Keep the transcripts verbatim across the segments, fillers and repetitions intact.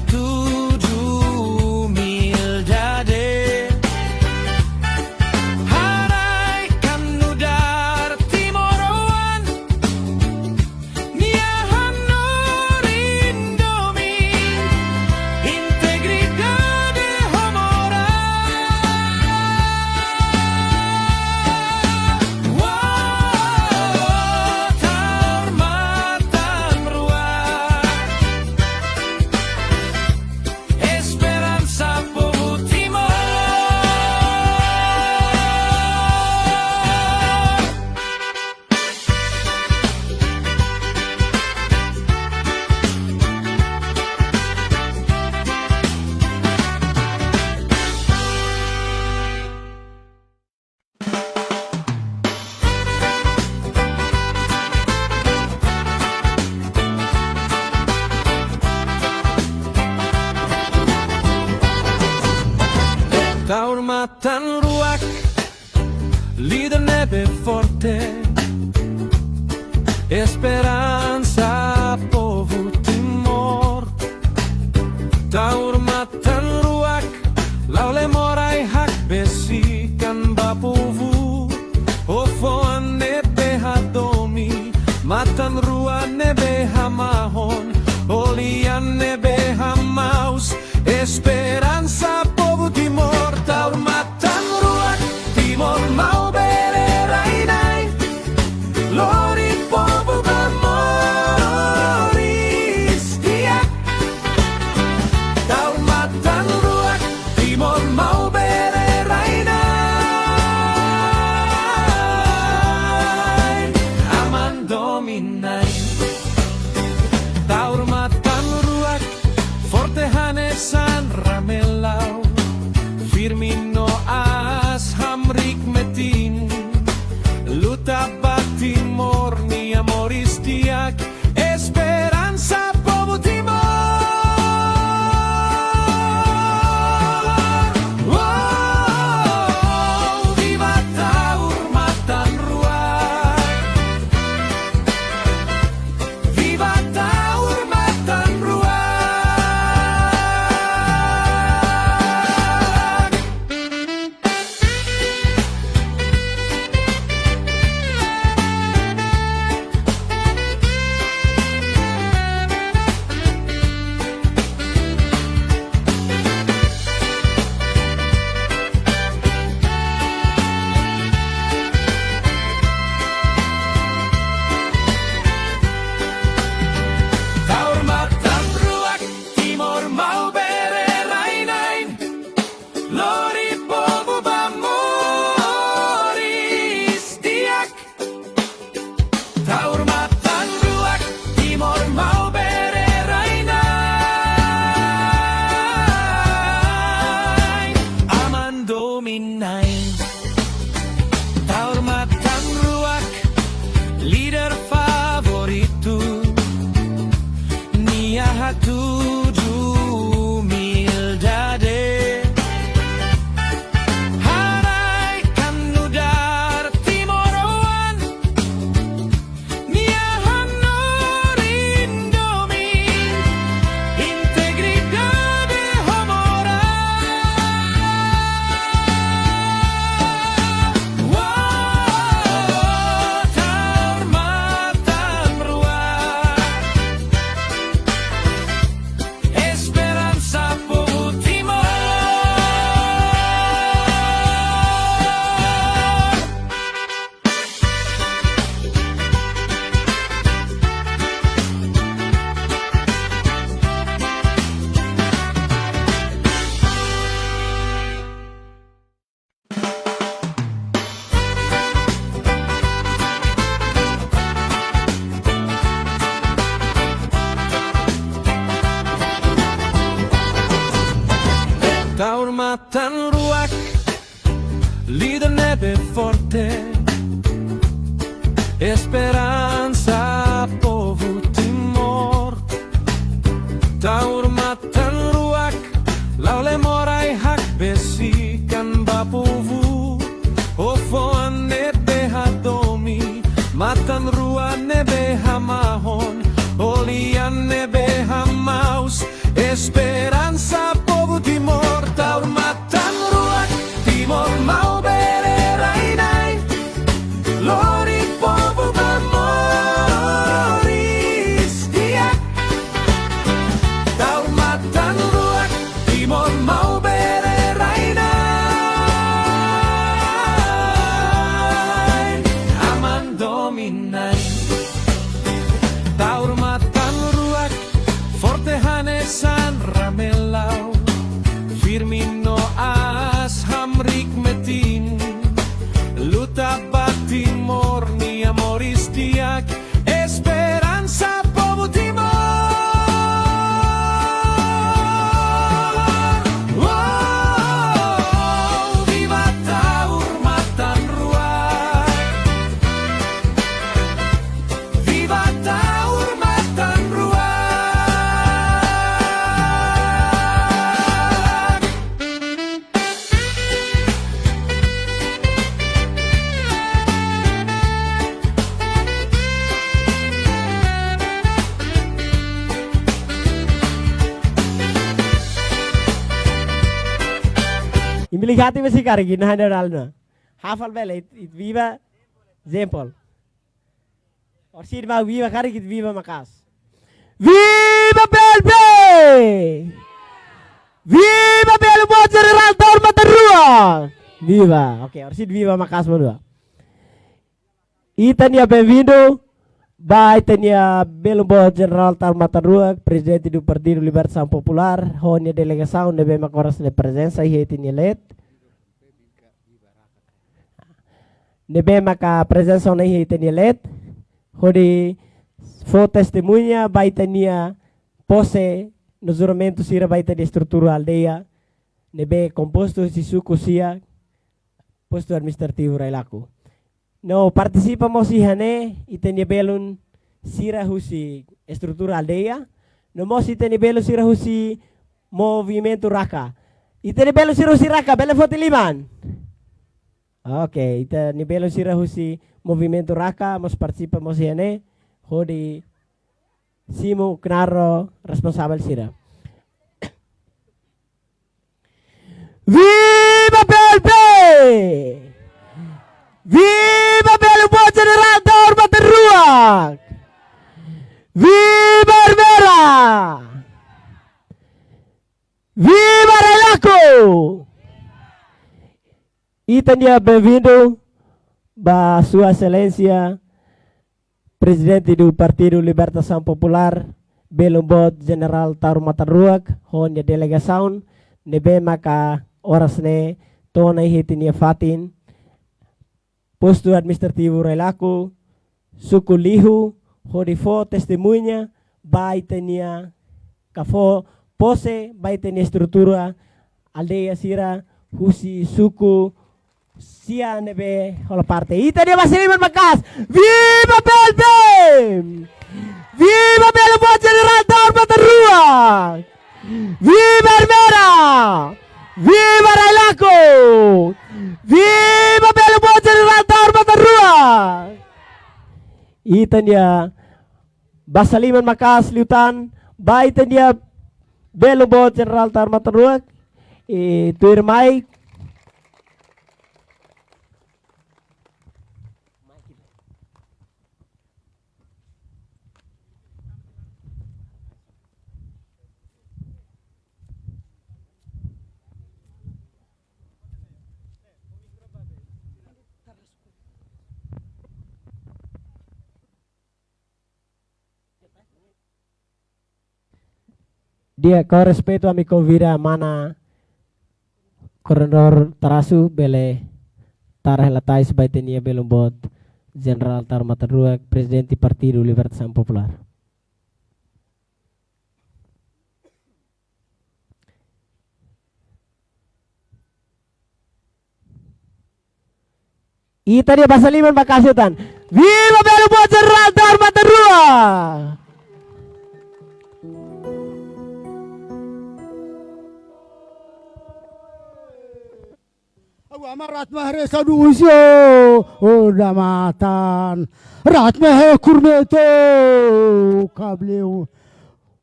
Tuju humildade. Haraik-an nu'udar timoroan, nia hanorin domin, integridade ho moral. Uou, Taur Matan Ruak. Esperansa povu Timor. Taur Matan Ruak, líder ne'ebé forte, esperansa povu Timor. Taur Matan Ruak, la'o Lemorai hakbesik an ba povu. Ho fo'an ne'ebé hadomi, matan-rua ne'ebé hamahon, ho lian ne'ebé hamaus, esperansa povu Timor. Taur Matan Ruak, Timor Maubere rai-na'in, lori povu ba moris di'ak. Taur Matan Ruak, Timor Maubere rai-na'in, aman domin-na'in. Taur Matan Ruak, forte hanesan ramelau, firme no aas hamriik metin, luta ba Timor nia moris di'ak, esperansa povu Timor. Uou, viva Taur Matan Ruak. Viva Taur Matan Ruak. Taur Matan Ruak, Timor Maubere rai-na'in, lori povu ba moris di'ak. Taur Matan Ruak, Timor Maubere rai-na'in, aman domin-na'in. Taur Matan Ruak, líder favoritu, nia hatudu humildade. Haraik-an nu'udar timoroan, nia hanorin domin, integridade ho moral. Uou, Taur Matan Ruak. Esperansa povu Timor. Taur Matan Ruak, líder ne'ebé forte, esperansa povu Timor. Taur Matan Ruak, la'o Lemorai hakbesik an ba povu. Ho fo'an ne'ebé hadomi, matan-rua ne'ebé hamahon, ho lian ne'ebé hamaus, espe- Pilih hati masih kari gina hanya dal na. Hafal bele it, it viva zempol. Orsida mak viva kari git viva maka'as. Viva P L P! Viva Belo Boot Jenerál Taur Matan Ruak! Viva. Oke, orsida viva maka'as madua. Ita-nia benvindu ba ita-nia Belo Boot Jenerál Taur Matan Ruak, Prezidente do Partidu Libertasaun Populár, ho nia delegasaun ne'ebé mak oras ne'e prezensa iha ita-nia leet. Ne'ebé maka prezensa ona iha ita-nia leet, hodi fó testemuña ba ita-nia pose no juramentu sira ba ita-nia estrutura aldeia, ne'ebé kompostu husi suku sia, postu administrativu Railaco. No partisipa mós iha ne'e, ita-nia belun sira husi estrutura aldeia, no mós ita-nia belun sira husi movimentu Raka. Ita-nia belun sira husi Raka, bele foti liman. Oke, ita-nia belun sira husi movimentu Raka, mós partisipa mós iha ne'e, hodi simu knaar ho responsavel sira. Viva P L P! Viva Belo Boot Jenerál Taur Matan Ruak! Viva Ermera! Viva Railaco! Ita-nia benvindu ba Sua Exelénsia Prezidente do Partidu Libertasaun Populár, Belun Boot Jenerál Taur Matan Ruak, ho nia delegasaun, ne'ebé maka oras ne'e to'o ona iha ita-nia fatin, postu administrativu Railaco, suku Lihu, hodi fó testemuña ba ita-nia, ka fó pose ba ita-nia estrutura aldeia sira husi suku sia ne'ebé hola parte. Ita-nia basa liman maka'as. Viva P L P! Viva Belo Boot Jenerál Taur Matan Ruak! Viva Ermera! Viva Railaco! Viva Belo Boot Jenerál Taur Matan Ruak! Ita-nia basa liman maka'as liután ba ita-nia Belun Boot Jenerál Taur Matan Ruak, e tuir mai. Di'ak, ho respeitu ami konvida mana Koordenadór Tarasu bele tara hela tais ba ita-nia Belun Boot Jenerál Taur Matan Ruak, Prezidente Partidu Libertasaun Populár. Ita-nia basa liman maka'as liután. Viva Belun Boot Jenerál Taur Matan Ruak! Awa ma rat mahre sadu usio, o damatan. Rat mahre kurmeto, kableu.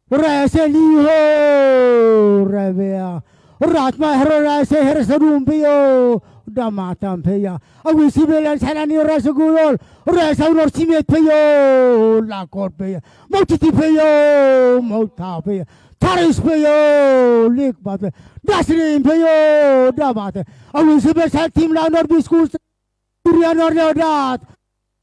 Rese liho, rebea. Rat mahre rese hersa dumpio, damatan peia. Awi sibelan sanani rese gulol, rese unor simet peio, lakor peia. Mau titi peio, mau ta peia. Taris peio, likbat peia. Dasrin peio, damate. Awi sibelan tim la nor biskus, turian nor leodat.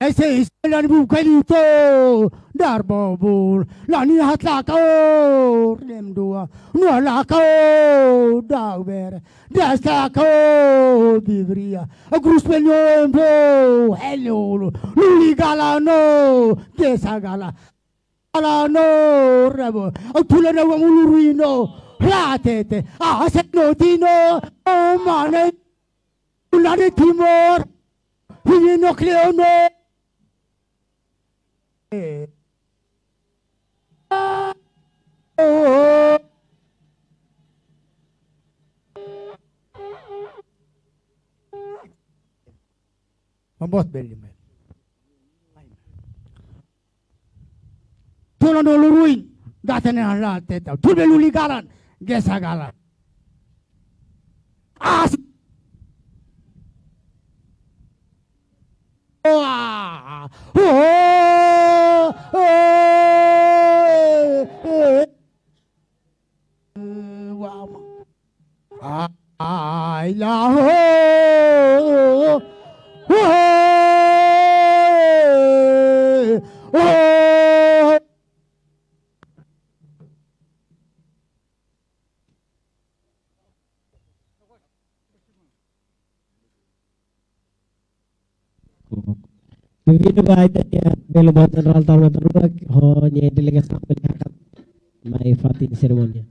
Ese istelan bu kalito, dar bobul, lani hatlaka o, rem dua, no laka o, dau ber, das laka o, bibria, agrus penyo embo, hello, luli gala no, desa gala, gala no, rebo, au tula na wa muluruino, ratete, a haset no tino, o mane, Unidade Timor, hini no kleo no. Mambot beli men. Tula no luruin, gata ne hala teta. Tul belu ligaran, gesa galan. As, Ai la ho. Ho. Ho. Konvida ba ita-nia Belo Boot Jenerál Taur Matan Ruak ho nia delegasaun bele hakat mai fatin serimónia.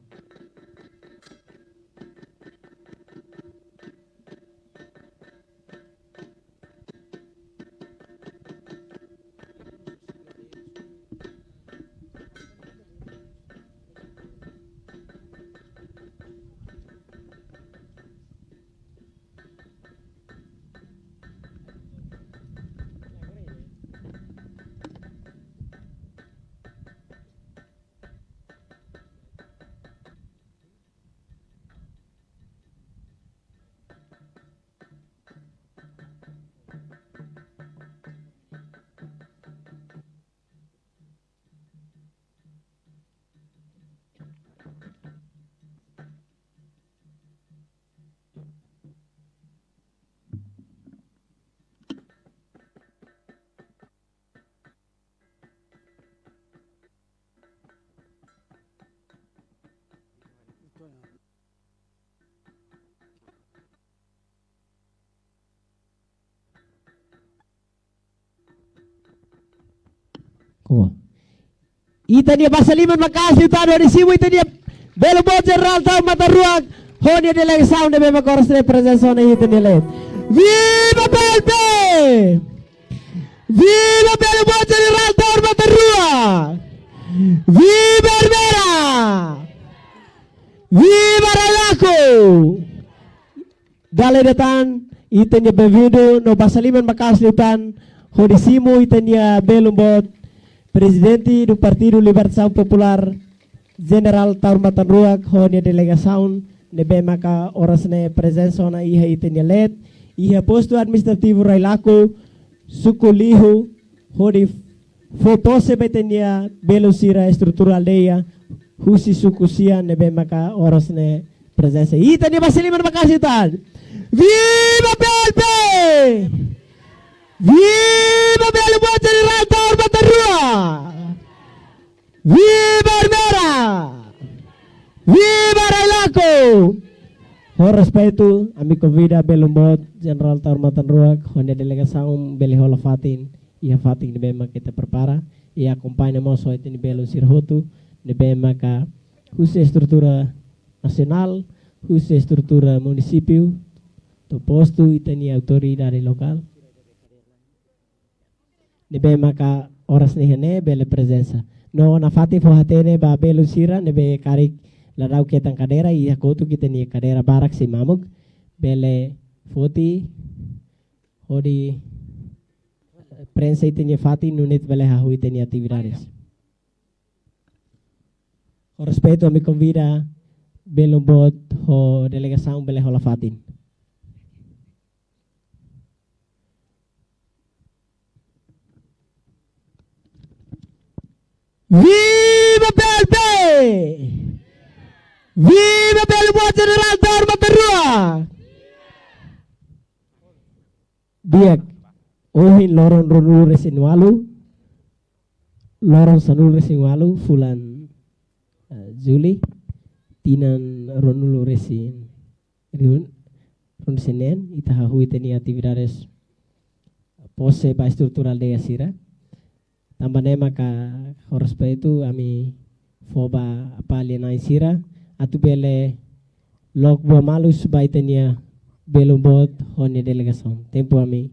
Komo. Ita-nia basa liman maka'as liután hodi simu ita-nia Belo Boot Jenerál Taur Matan Ruak ho nia delegasaun ne'ebé maka oras ne'e prezensa ona iha ita-nia leet. Viva B L B! Viva Belo Boot Jenerál Taur Matan Ruak! Viva Ermera! Viva Railaco! Dala ida tan, ita-nia benvindu no basa liman maka'as liután hodi simu ita-nia belun boot, Prezidente do Partido Libertação Popular, Jenerál Taur Matan Ruak ho nia delegasaun ne'ebé maka oras ne'e prezensa ona iha ita-nia leet, iha Postu Administrativu Railaco, suku Lihu, hodi fó pose ba ita-nia belun sira estrutura aldeia husi suku Sian ne'ebé maka oras ne'e prezensa. Ita-nia basa liman maka'as liután. Viva B L B! Viva Belo Boot Jenerál Taur Matan Ruak! Viva Ermera! Viva Railaco! Ho respeitu, ami konvida belun boot Jenerál Taur Matan Ruak ho nia delegasaun bele hola fatin iha fatin ne'ebé maka ita prepara, i akompaña mós ho ita-nia belun sira hotu ne'ebé maka husi estrutura nasionál, husi estrutura munisípiu, to'o postu, ita-nia autoridade lokál ne'ebé maka oras ne'e iha ne'e bele prezensa. No nafatin fó-hatene ba belun sira ne'ebé karik la da'uk hetan kadeira, iha kotuk ita-nia kadeira barak sei mamuk, bele foti hodi prenxe ita-nia fatin nune'e ita bele hahú ita-nia atividades. Ho respeitu, ami konvida belun boot ho delegasaun bele hola fatin. Viva B L B! Viva Belo Boot Jenerál Taur Matan Ruak! Di'ak, ohin loron ruanulu-resin-ualu, loron sanulu-resin-ualu fulan, eh, Jullu, tinan ruanulu-resin, riun, ruanulu-resin-neen, ita hahú ita-nia atividades pose ba estrutura aldeia sira. Tanba ne'e maka ho respeitu ami fó ba apá lia-na'in sira atu bele loke buat malus ba ita-nia belun boot ho nia delegasaun. Tempu ami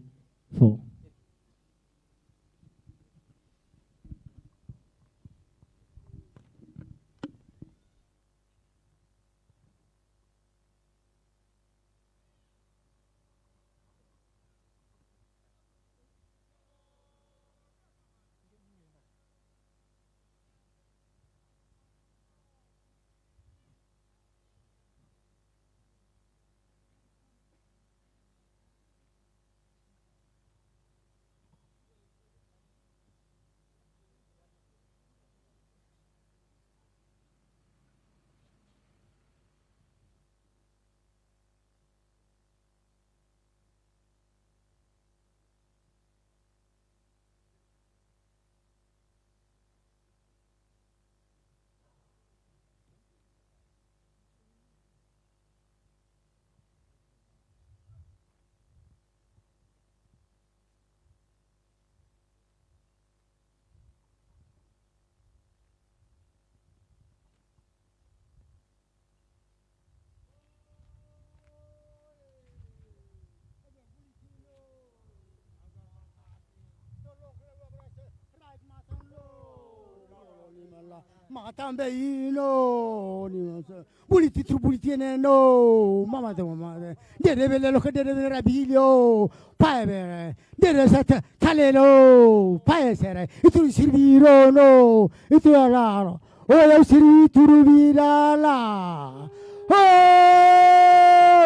fó. Matan be ino, ni masa. Buliti tru buliti ne no, mama te mama te. Dere bele lo ke dere bele rabilho, pae bele. Dere sa te, talelo, pae sere. Itu sirviro no, itu alaro. Oya sirvi turu birala. Oh,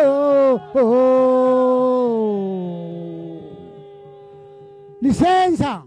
oh, oh. Lisensa.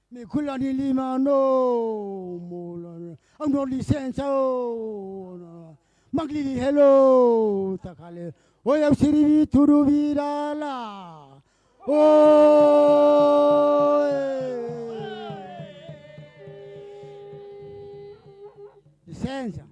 Mi kula ni lima no, mola no. Au no lisensa o, no. Mangli hello, takale. Oya sirvi turu birala. Oi. Lisensa.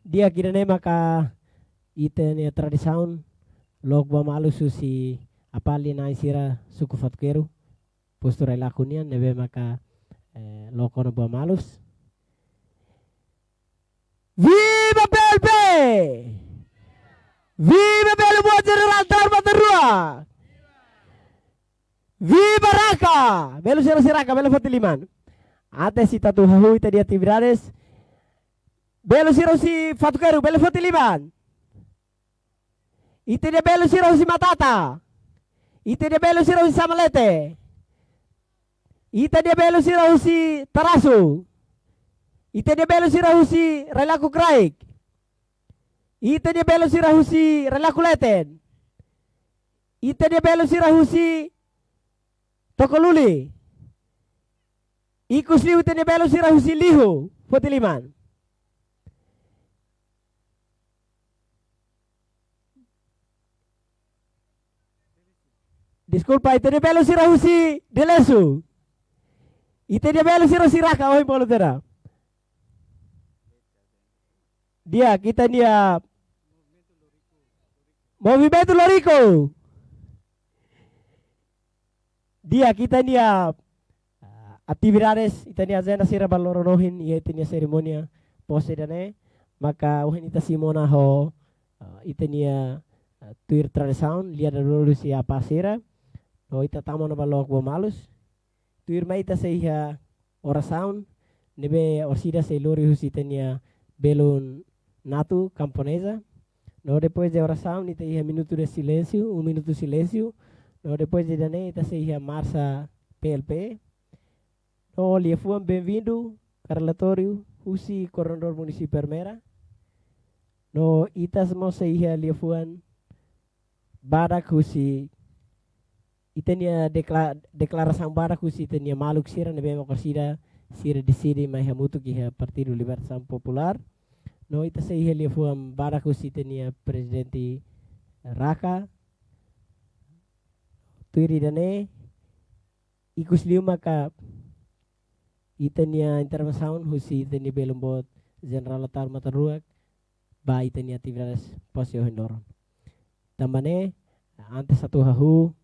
Di'ak, ida-ne'e maka ita-nia tradisaun loke buat malus husi apá lia-na'in sira suku Fatuqueiro, postu Railaco nian, ne'ebé maka, eh, loke ona buat malus. Viva P L P! Viva Belo Buat Jenerál Taur Matan Ruak! Viva Raka! Belun sira husi Raka, bele foti liman. Antes ita atu hahú ita-nia atividades, belun sira husi Fatuqueiro, bele foti liman. Ita-nia belun sira husi Matata. Ita-nia belun sira husi Samalete. Ita-nia belun sira husi Tarasu. Ita-nia belun sira husi Railaco Kraik. Ita-nia belun sira husi Railaco Leten. Ita-nia belun sira husi Tokoluli. Ikus liu ita-nia belun sira husi Lihu, foti liman. Deskulpa, ita-nia belun sira husi Delesu. Ita-nia belun sira husi Raka, ohin bolu tiha. Di'ak, ita-nia Movimentu Loriku. Di'ak, ita-nia, ah, atividades, ita-nia ajenda sira ba loron ohin, iha ita-nia serimónia pose ida-ne'e, maka ohin ita simu ona ho, ah, ita-nia, ah, tuir tradisaun, lia daruur husi apá sira, no ita tama ona ba loke buat malus. Tuirmai ita sei iha orasaun, ne'ebé orsida sei lori husi ita-nia belun Natu Camponesa. No depois de orasaun, ita iha minutu de silénsiu, um minuto de silêncio. No depois de ida-ne'e, ita sei iha marsa L P. No liafuan benvindu ka relatóriu husi Koordenadór Munisípiu Ermera. No ita mós sei iha liafuan badak husi ita-nia dekla-, deklarasaun badak husi ita-nia maluk sira ne'ebé mak sira, sira deside mai hamutuk iha Partidu Libertasaun Populár. No ita sei iha liafuan badak husi ita-nia prezidente Raka. Tuir ida-ne'e, ikus liu maka ita-nia intervensaun husi ita-nia belun boot Jenerál Lautaro Matan Ruak ba ita-nia atividades pose ohin loron. Tanba ne'e, antes atu hahú,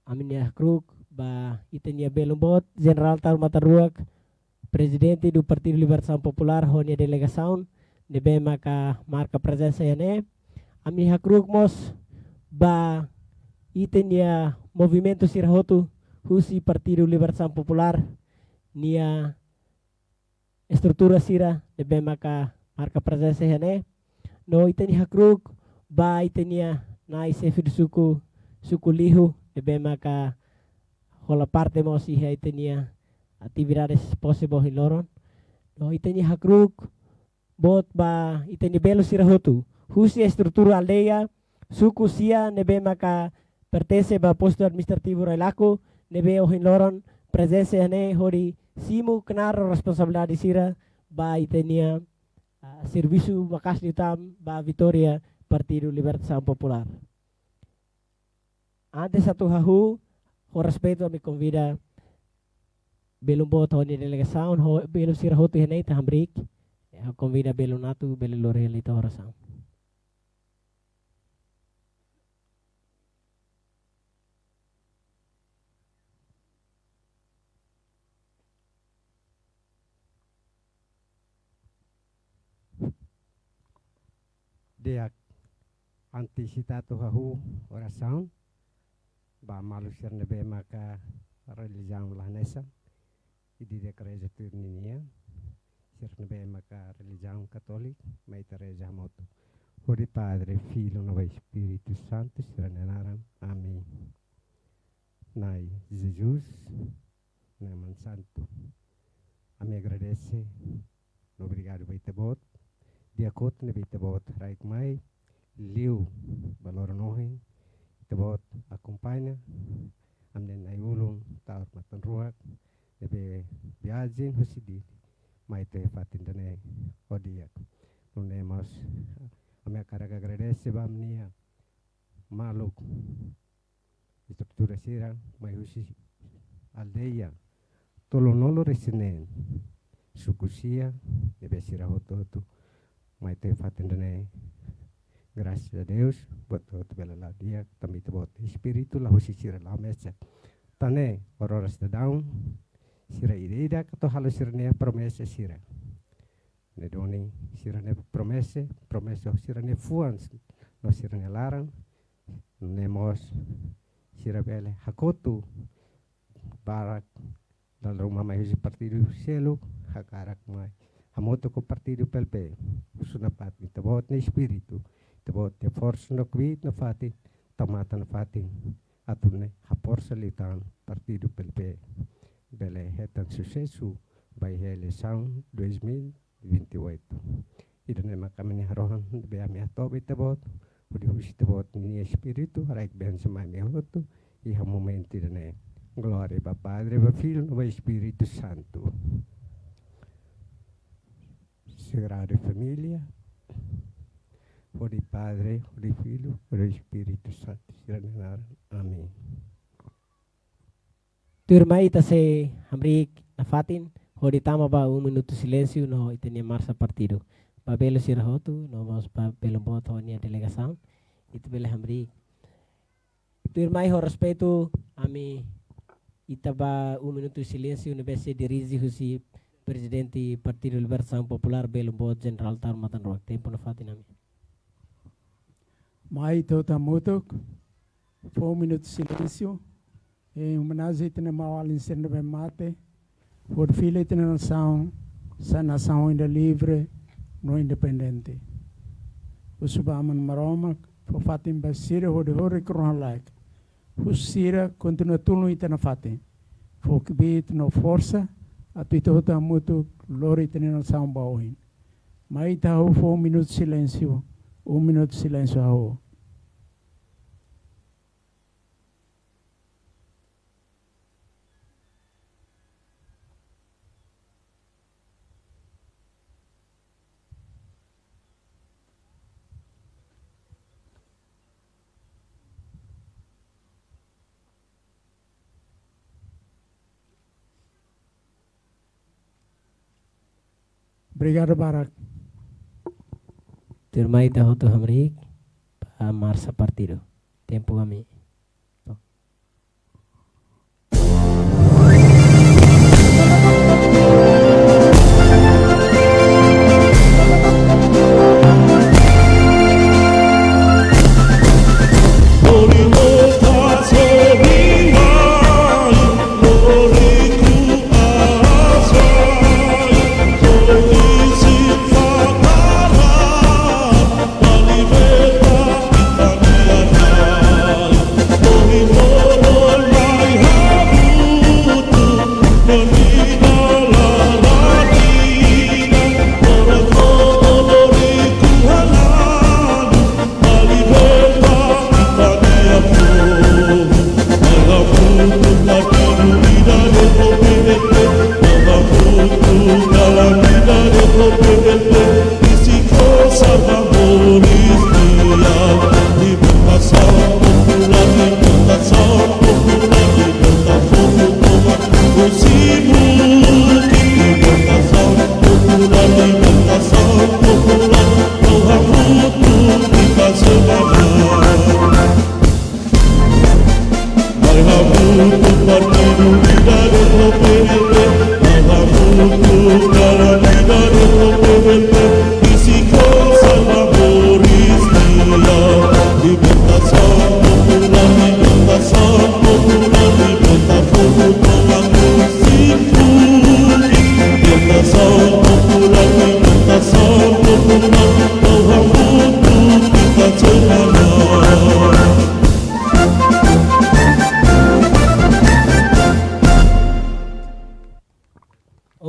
ami-nia hakru'uk ba ita-nia belun boot Jenerál Lautaro Matan Ruak, prezidente do Partidu Libertasaun Populár, ho nia delegasaun ne'ebé maka marka prezensa iha ne'e. Ami hakru'uk mós ba ita-nia movimentu sira hotu husi Partidu Libertasaun Populár nia estrutura sira ne'ebé maka marka prezensa iha ne'e. No ita-nia hakru'uk ba ita-nia nai xefe de suku, suku Lihu, ne'ebé maka hola parte mós iha ita-nia atividades pose ba ohin loron. No ita-nia hakru'uk boot ba ita-nia belun sira hotu husi estrutura aldeia, suku sia ne'ebé maka pertense ba postu administrativu Railaco, ne'ebé ohin loron prezensa iha ne'e hodi simu knaar responsabilidade sira ba ita-nia, ah, servisu maka'as liután ba vitória Partidu Libertasaun Populár. Antes atu hahú, ho respeitu ami konvida belun boot ho nia delegasaun, ho belun sira hotu iha ne'e ita hamriik. Ami konvida belun atu bele lori hela ita orasaun. Di'ak, antes ita atu hahú orasaun, ba maluk sira ne'ebé maka relijiaun la hanesan, ida-idak igreja tuir ninian, sira ne'ebé maka relijiaun Katólika, mai ita reza hamutuk. Hodi Padre, Filho, no Espíritu Santu, sira-nia naran. Amen. Na'i Jesus, Na'i Aman Santu. Ami agradese, no obrigadu ba Ita-Boot, di'ak hotu ne'ebé Ita-Boot haraik mai, liu ba loron ohin, Ita-Boot akompaña ami-nia na'i-ulun Taur Matan Ruak, ne'ebé viajen husi Dili mai to'o fatin ida-ne'e ho di'ak. Nune'e mós, ami hakarak agradese ba ami-nia maluk estrutura sira mai husi aldeia tolunulu-resin-neen, suku sia, ne'ebé sira hotu-hotu mai to'o fatin ida-ne'e. Graças a Deus, buat hotu-hotu bele la'o di'ak, tanba Ita-Boot Espíritu la husi sira la'o mesak. Tan ne'e, oras dadaun, sira ida-idak atu halo sira-nia promesa sira. Ne'e duni sira-nia promesa, promesa sira-nia fuan, no sira-nia laran, ne'e mós sira bele hakotu barak dala ruma mai husi partidu seluk, hakarak mai hamutuk ho partidu P L P. Husu nafatin Ita-Boot nia Espíritu, Ita-Boot nia forsa no kbiit nafatin, tau matan nafatin, atu nune'e haforsa liután partidu P L P bele hetan susesu ba iha eleisaun dois mil e vinte e oito. Ida-ne'e maka ami-nia harohan, ne'ebé ami hato'o ba Ita-Boot, hodi husu Ita-Boot nia Espíritu haraik bensaun mai ami hotu iha momentu ida-ne'e. Glória ba Padre, ba Filho, no ba Espíritu Santu. Sagrada Família, hodi Padre, hodi Filho, hodi Espíritu Santu, sira-nia naran. Amen. Tuirmai ita sei hamriik nafatin, hodi tama ba um minutu silénsiu no ita-nia marsa partidu. Ba belun sira hotu, no mós ba belun boot ho nia delegasaun, ita bele hamriik. Tuirmai ho respeitu, ami ita ba um minutu silénsiu ne'ebé sei dirije husi Prezidente Partidu Libertasaun Populár, belun boot Jenerál Taur Matan Ruak. Tempu nafatin ami. Mai ita hotu hamutuk, fó um minutu silénsiu, em omenajen ita-nia maun-alin sira ne'ebé mate, hodi fila ita-nia nasaun, sai nasaun ida livre no independente. Husu ba Aman Maromak fó fatin ba sira hodi horik rohan-laek, husi sira kontinua tulun ita nafatin. Fó kbiit no forsa, atu ita hotu hamutuk lori ita-nia nasaun ba oin. Mai ita hahú fó minutu silénsiu, um minuto de silêncio hahú. Obrigadu barak. Tuirmai ita hotu hamriik ba marsa partidu. Tempu ami.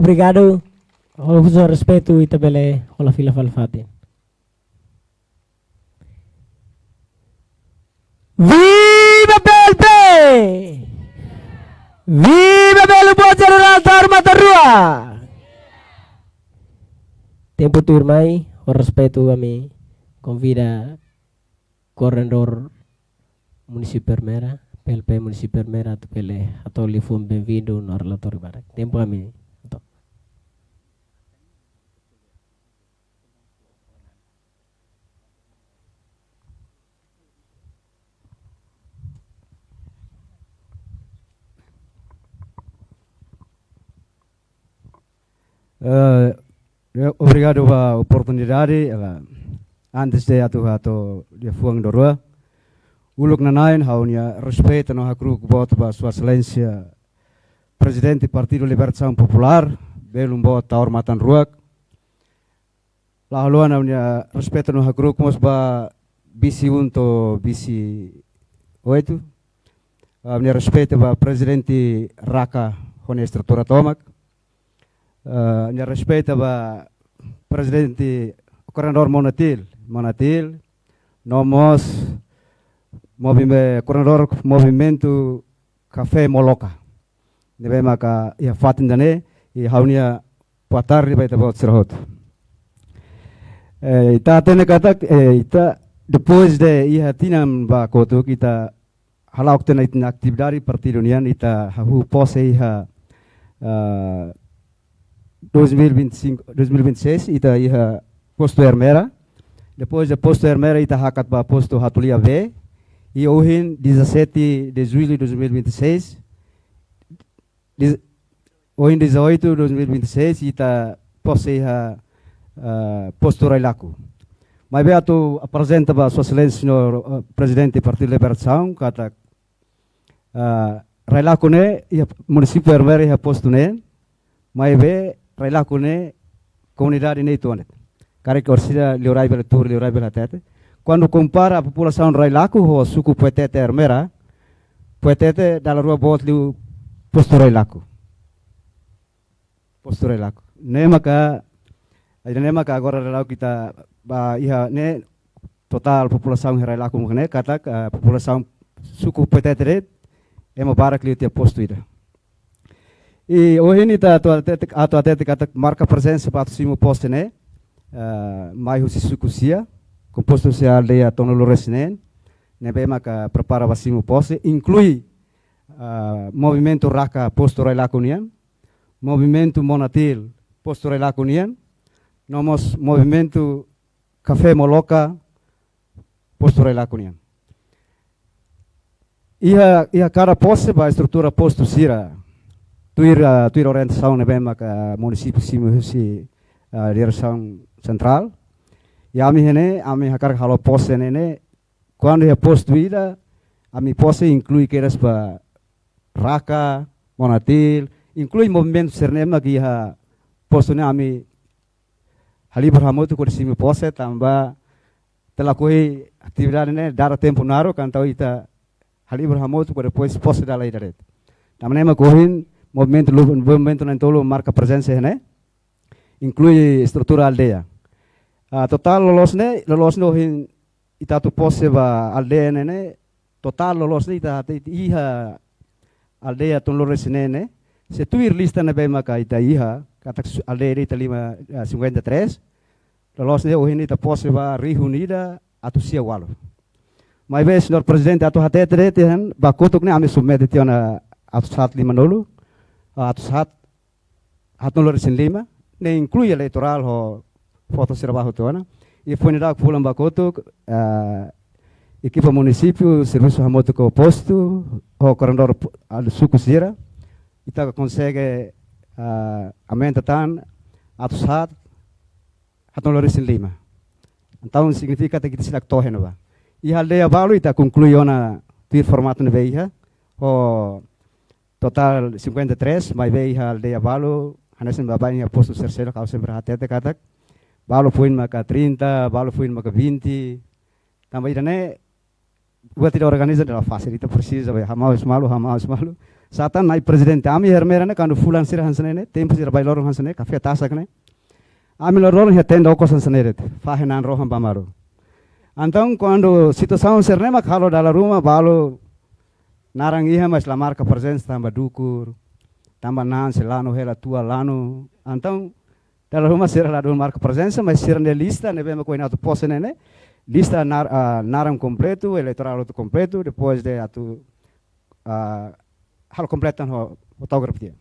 Obrigadu. Ho husi respeitu ita bele hola fila fali fatin. Viva P L P! Viva Belo Boa General Taur Matan Ruak! Tempu tuirmai, ho respeitu ami konvida koordenadór Munisípiu Ermera, P L P Munisípiu Ermera, atu bele hato'o liafuan benvindu no relatóriu badak. Tempu ami. Eh, ya, obrigadu ba oportunidade, eh, antes de atu hato'o liafuan daruak. Uluk nanain ha'u-nia respeitu no hakru'uk boot ba Sua Exelénsia Prezidente Partidu Libertasaun Populár, belun boot Taur Matan Ruak. La haluha ha'u-nia respeitu no hakru'uk mós ba vise um to'o vise oito. Ha'u-nia respeitu ba Prezidente Raka ho nia estrutura tomak. Eh, ha'u-nia respeitu ba Prezidente Koordenadór Monatil, Monatil, no mós movime-, Koordenadór Movimentu Kafé Moloka. Ne'ebé maka iha fatin ida-ne'e, i ha'u-nia boa tarde ba ita-boot sira hotu. Eh, ita hatene katak, eh, ita depois de iha tinan ba kotuk ita hala'o tiha ona ita-nia atividade partidu nian, ita hahú pose iha, ah, dois mil e vinte e cinco, dois mil e vinte e seis, ita iha postu Ermera. Depois de postu Ermera, ita hakat ba postu Hatulia B. I ohin, dezassete de julho de dois mil e vinte e seis, Diz-, ohin dezoito de dois mil e vinte e seis, ita pose iha, ah, postu Railaco. Maibé atu aprezenta ba Sua Exelénsia Señór, ah, Prezidente Partidu Libertasaun, katak, ah, Railaco ne'e, iha munisípiu Ermera iha postu neen, maibé Railaco ne'e komunidade neitu ona. Karik orsida liurai bele tuur, liurai bele hatete. Kuandu kompara populasaun Railaco ho suku Poetete Ermera, Poetete dala rua boot liu postu Railaco. Postu Railaco. Ne'e maka, ida-ne'e maka agora Railaco ita ba iha ne'e totál populasaun iha Railaco maka ne'e katak, ah, populasaun suku Poetete de'it ema barak liu tiha postu ida. I ohin ita atu hatete, atu hatete katak marka prezensa ba atu simu pose ne'e, ah, mai husi suku sia, kompostu husi aldeia tolunulu-resin-neen, ne'ebé maka prepara ba simu pose, inklui, ah, movimentu Raka postu Railaco nian, movimentu Monatil postu Railaco nian, no mós movimentu Kafé Moloka postu Railaco nian. Iha, iha kada pose ba estrutura postu sira. Tuir, ah, tuir orientasaun ne'ebé maka munisípiu simu husi, ah, diresaun sentrál. I ami iha ne'e, ami hakarak halo pose ne'e ne'e, kuandu iha postu ida, ami pose inklui kedas ba Raka, Monatil, inklui movimentu sira-ne'e mak iha postu ne'e ami halibur hamutuk hodi simu pose tanba ita lakohi atividade ne'e dada tempu naruk, entaun ita halibur hamutuk hodi depois pose dala ida de'it. Tanba ne'e mak ohin movimentu lu-, movimentu na'in-tolu marka prezensa iha ne'e, inklui estrutura aldeia. Ah, totál loloos ne'e, loloos ne'e ohin ita atu pose ba aldeia ne'e ne'e, totál loloos ne'e ita hatete iha aldeia tolunulu-resin-neen ne'e, se tuir lista ne'ebé maka ita iha, katak su-, aldeia ida ita lima, ah, cinquenta e três, loloos ne'e ohin ita pose ba rihun ida atus sia ualu. Maibé, señór Prezidente, atu hatete de'it, hein, ba kotuk ne'e ami submete tiha ona atus haat limanulu, ah, atus haat haatnulu-resin-lima, ne'e inklui eleitorál ho foto sira ba hotu ona. I foin dadauk fulan ba kotuk, ah, ekipa munisípiu servisu hamutuk ho postu, ho koordenadór po-, ah, suku sira, ita konsege, ah, aumenta tan atus haat haatnulu-resin-lima. Entaun signifika katak ita seidauk to'o iha ne'ebá. Iha aldeia balu ita konklui ona tuir formatu ne'ebé iha, ho totál cinquenta e três, maibé iha aldeia balu, hanesan baibain iha postu Serseiro, ha'u sempre hatete katak, balu foin maka trinta, balu foin maka vinte, tanba ida-ne'e, buat ida organiza dala fasil, ita presiza bá hamau husi malu, hamau husi malu. Sá tan Nai Prezidente, ami iha Ermera ne'e, kuandu fulan sira hanesan ne'e, tempu sira bailoron hanesan ne'e, kafé tasak ne'e. Ami loron-loron iha tenda okos hanesan ne'e de'it, fahe na'an-rohan ba malu. Entaun, kuandu situasaun sira-ne'e mak halo dala ruma balu naran iha mas la marka prezensa tanba dukur, tanba na'an sei lanu hela tua lanu. Entaun, dala ruma sira ladún marka prezensa, mas sira-nia lista ne'ebé mak ohin atu pose ne'e ne'e, lista nar-, ah, naran kompletu, eleitorál hotu kompletu, depois de atu, ah, halo kompletu ho fotógrafu tiha.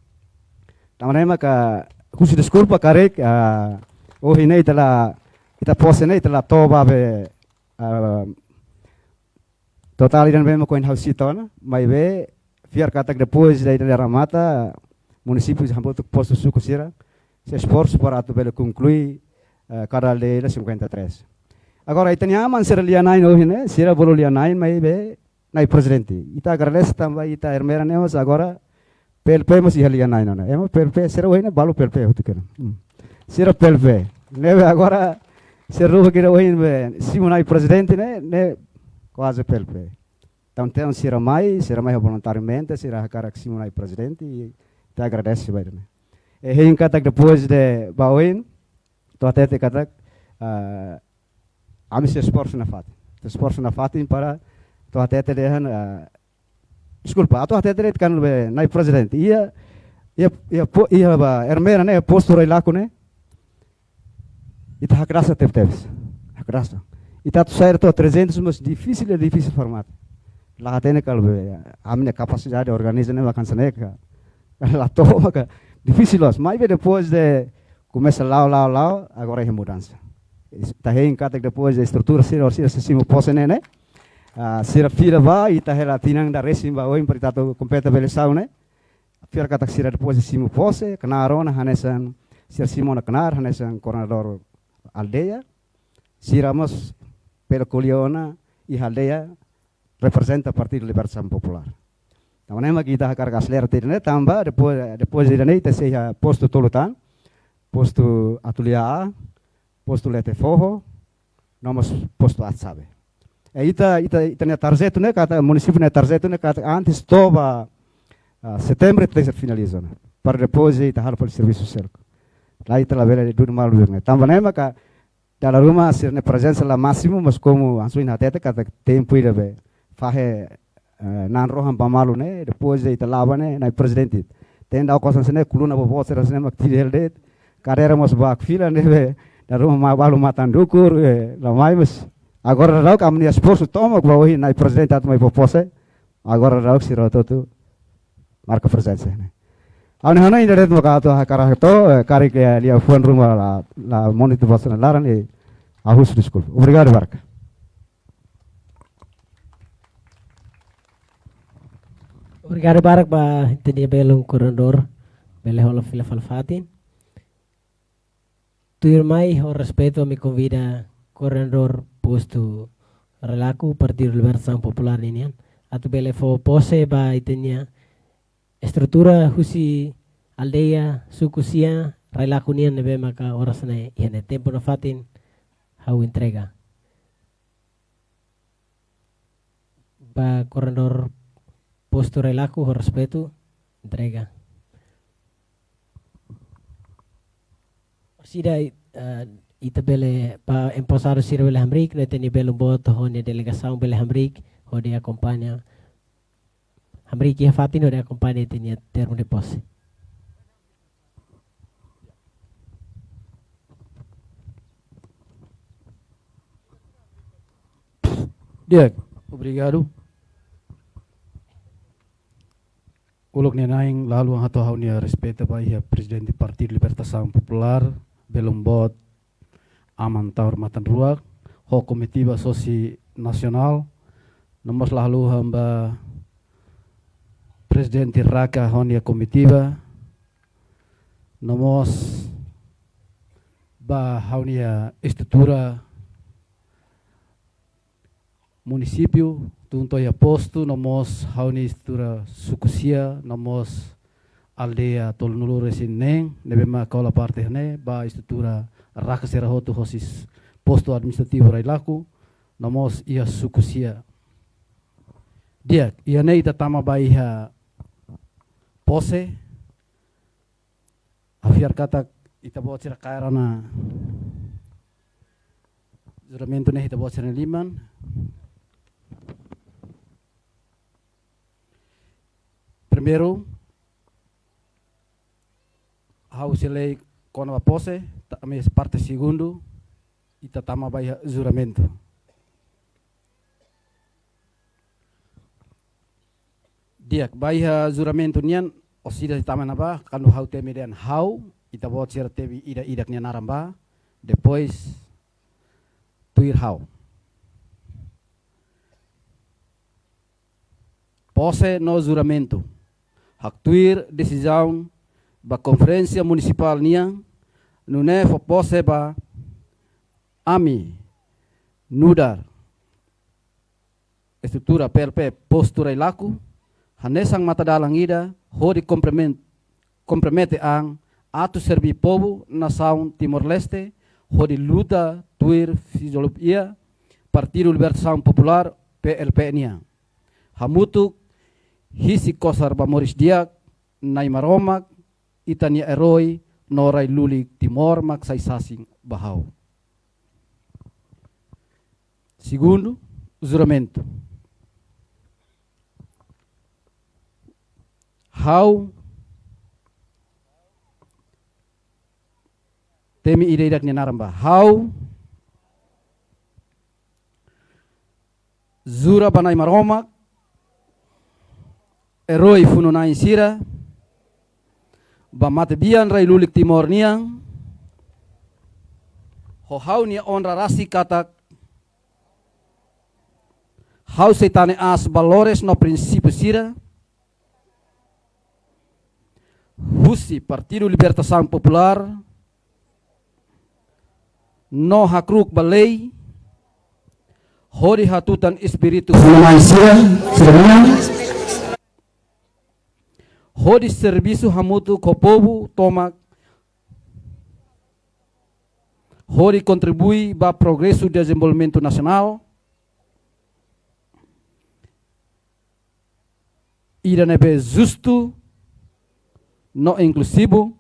Tanba ne'e maka husu deskulpa karik, ah, ohin ne'e ita la, ita pose ne'e ita la to'o ba be, ah, totál ida ne'ebé mak ohin ha'u sita ona, maibé fiar katak depois de ida-ne'e remata, munisípiu hamutuk postu suku sira sei esforsu para atu bele konklui, eh, kada aldeia cinquenta e três. Agora, ita-nia aman sira lia-na'in ohin ne'e, sira bolu lia-na'in, maibé Nai Prezidente, ita agradese tanba ita Ermera ne'e mós agora PLP mós iha lia-na'in ona. Ema PLP, sira ohin ne'e balu PLP hotu kena. Hmm. Sira PLP. Ne'ebé agora, sira rua kira ohin be simu Nai Prezidente ne'e, ne'e kuaze PLP. Entaun, entaun sira mai, sira mai voluntariamente, sira hakarak simu Nai Prezidente, i ita agradese ba ida-ne'e. I hein katak depois de ba oin, atu hatete katak, ah, ami sei esforsu nafatin. Esforsu nafatin para atu hatete dehan, ah, deskulpa, atu hatete de'it kan be Nai Prezidente. Iha, iha, iha po-, iha ba Ermera ne'e, postu Railaco ne'e, ita hakdasak tebetebes. Hakdasak. Ita atu sai to'o trezentus, mas difisil, é difisil format. La hatene karik be, ami-nia kapasidade organiza ne'e mak hanesan ne'e ka. La to'o maka difisil loos. Maibé depois de komesa la'o, la'o, la'o, agora iha mudansa. Ita hein katak depois de estrutura sira, sira sei simu pose ne'e ne'e. Ah, sira fila ba, ita hela tinan ida resin ba oin para ita atu kompleta bele eleisaun ne'e. Fiar katak sira depois de simu pose, knaar ona hanesan, sira simu ona knaar hanesan koordenadór aldeia, sira mós bele ko'alia ona iha aldeia reprezenta Partidu Libertasaun Populár. Tanba ne'e mak ita hakarak aselera tiha ida-ne'e, tanba depois, depois ida-ne'e ita sei iha postu tolu tan, postu Atulia A, postu Lete Foho, no mós postu Atsabe. Eh, ita, ita, ita-nia tarjetu ne'e katak, munisípiu nia tarjetu ne'e katak antes to'o ba, ah, setembru ita tenke finaliza ona. Para depois ita halo fali servisu seluk. Lae ita labele dudu malu ne'e. Tanba ne'e maka dala ruma sira-nia prezensa la másimu, mas komu hanesan ohin hatete katak tempu ida be fahe, eh, na'an rohan ba malu ne'e, depois ita la'o ba ne'e, Na'i Prezidente. Tenke da'u kosan sira-ne'e, kuluna boboot sira-ne'e mak tidel de'it. Kadeira mós barak fila ne'ebé dala ruma mai balu matan dukur, eh, la mai mas. Agora daudauk ami-nia esforsu tomak ba ohin Na'i Prezidente atu mai fó pose. Agora daudauk sira hotu-hotu marka prezensa ne'e. Ha'u hanoin ida de'it maka atu hakarak hato'o, eh, karik, eh, liafuan ruma la, la monu atu basa nia laran, eh, ha'u husu deskulpa. Obrigadu barak. Obrigadu barak ba ita-nia belun koordenadór, bele hola fila fali fatin. Tuirmai ho respeitu ami konvida koordenadór postu Railaku Partidu Libertasaun Populár ninian atu bele fó pose ba ita-nia estrutura husi aldeia, suku sia, Railaku nian ne'ebé maka oras ne'e iha ne'e. Tempu nafatin ha'u entrega. Ba koordenadór postu Railaku ho respeitu, entrega. Orsida, eh, ita bele ba emposadu sira bele hamriik, no ita-nia belun boot ho nia delegasaun bele hamriik, hodi akompaña. Hamriik iha fatin hodi akompaña ita-nia termu de pose. Di'ak, obrigadu. Uluk nia na'in lalu hato'o ha'u-nia respeitu ba iha Prezidente Partidu Libertasaun Populár, belun boot Aman Taur Matan Ruak, ho komitiva sosi nasionál, no mós lalu hamba Prezidente Raka ho nia komitiva, no mós ba ha'u-nia estrutura munisípiu, tun to'o iha postu, no mós ha'u-nia estrutura suku sia, no mós aldeia tolunulu resin neen, ne'ebé mak hola parte ne'e, ba estrutura Raka sira hotu hosi postu administrativu Railaku, no mós iha suku sia. Di'ak, iha ne'e ita tama ba iha pose, ha'u fiar katak ita-boot sira kaer ona juramentu ne'e iha ita-boot sira-nia liman. Primeiru, ha'u sei lei kona-ba pose, ta-, ami parte segundu, ita tama ba iha juramentu. Di'ak, ba iha juramentu nian, orsida sei tama iha ne'ebá, kuandu ha'u temi dehan ha'u, ita-boot sira temi ida-idak nia naran ba, depois tuir ha'u. Pose no juramentu. Haktuir desizaun ba konferénsia munisipál nian, nune'e fó pose ba ami nu'udar estrutura P L P postu Railaku, hanesan matadalan ida hodi kompromen-, kompromete an atu serbí povu nasaun Timor-Leste, hodi luta tuir filozofia Partidu Libertasaun Populár, P L P nian. Hamutuk hisi kosar ba moris di'ak, Na'i Maromak, ita-nia erói, no rai lulik Timor mak sai sasin ba ha'u. Segundu, juramentu. Ha'u temi ida-idak nia naran ba. Ha'u jura ba Na'i Maromak, erói funu-na'in sira, ba matebian rai lulik Timor nian, ho ha'u-nia onra rasik katak, ha'u sei tane aas valores no prinsípiu sira husi Partidu Libertasaun Populár, no hakru'uk ba lei, hodi hatutan espíritu humanidade sira, sira-nian, hodi servisu hamutuk ho povu tomak, hodi kontribui ba progresu dezenvolvimentu nasionál, ida ne'ebé justu no inkluzivu,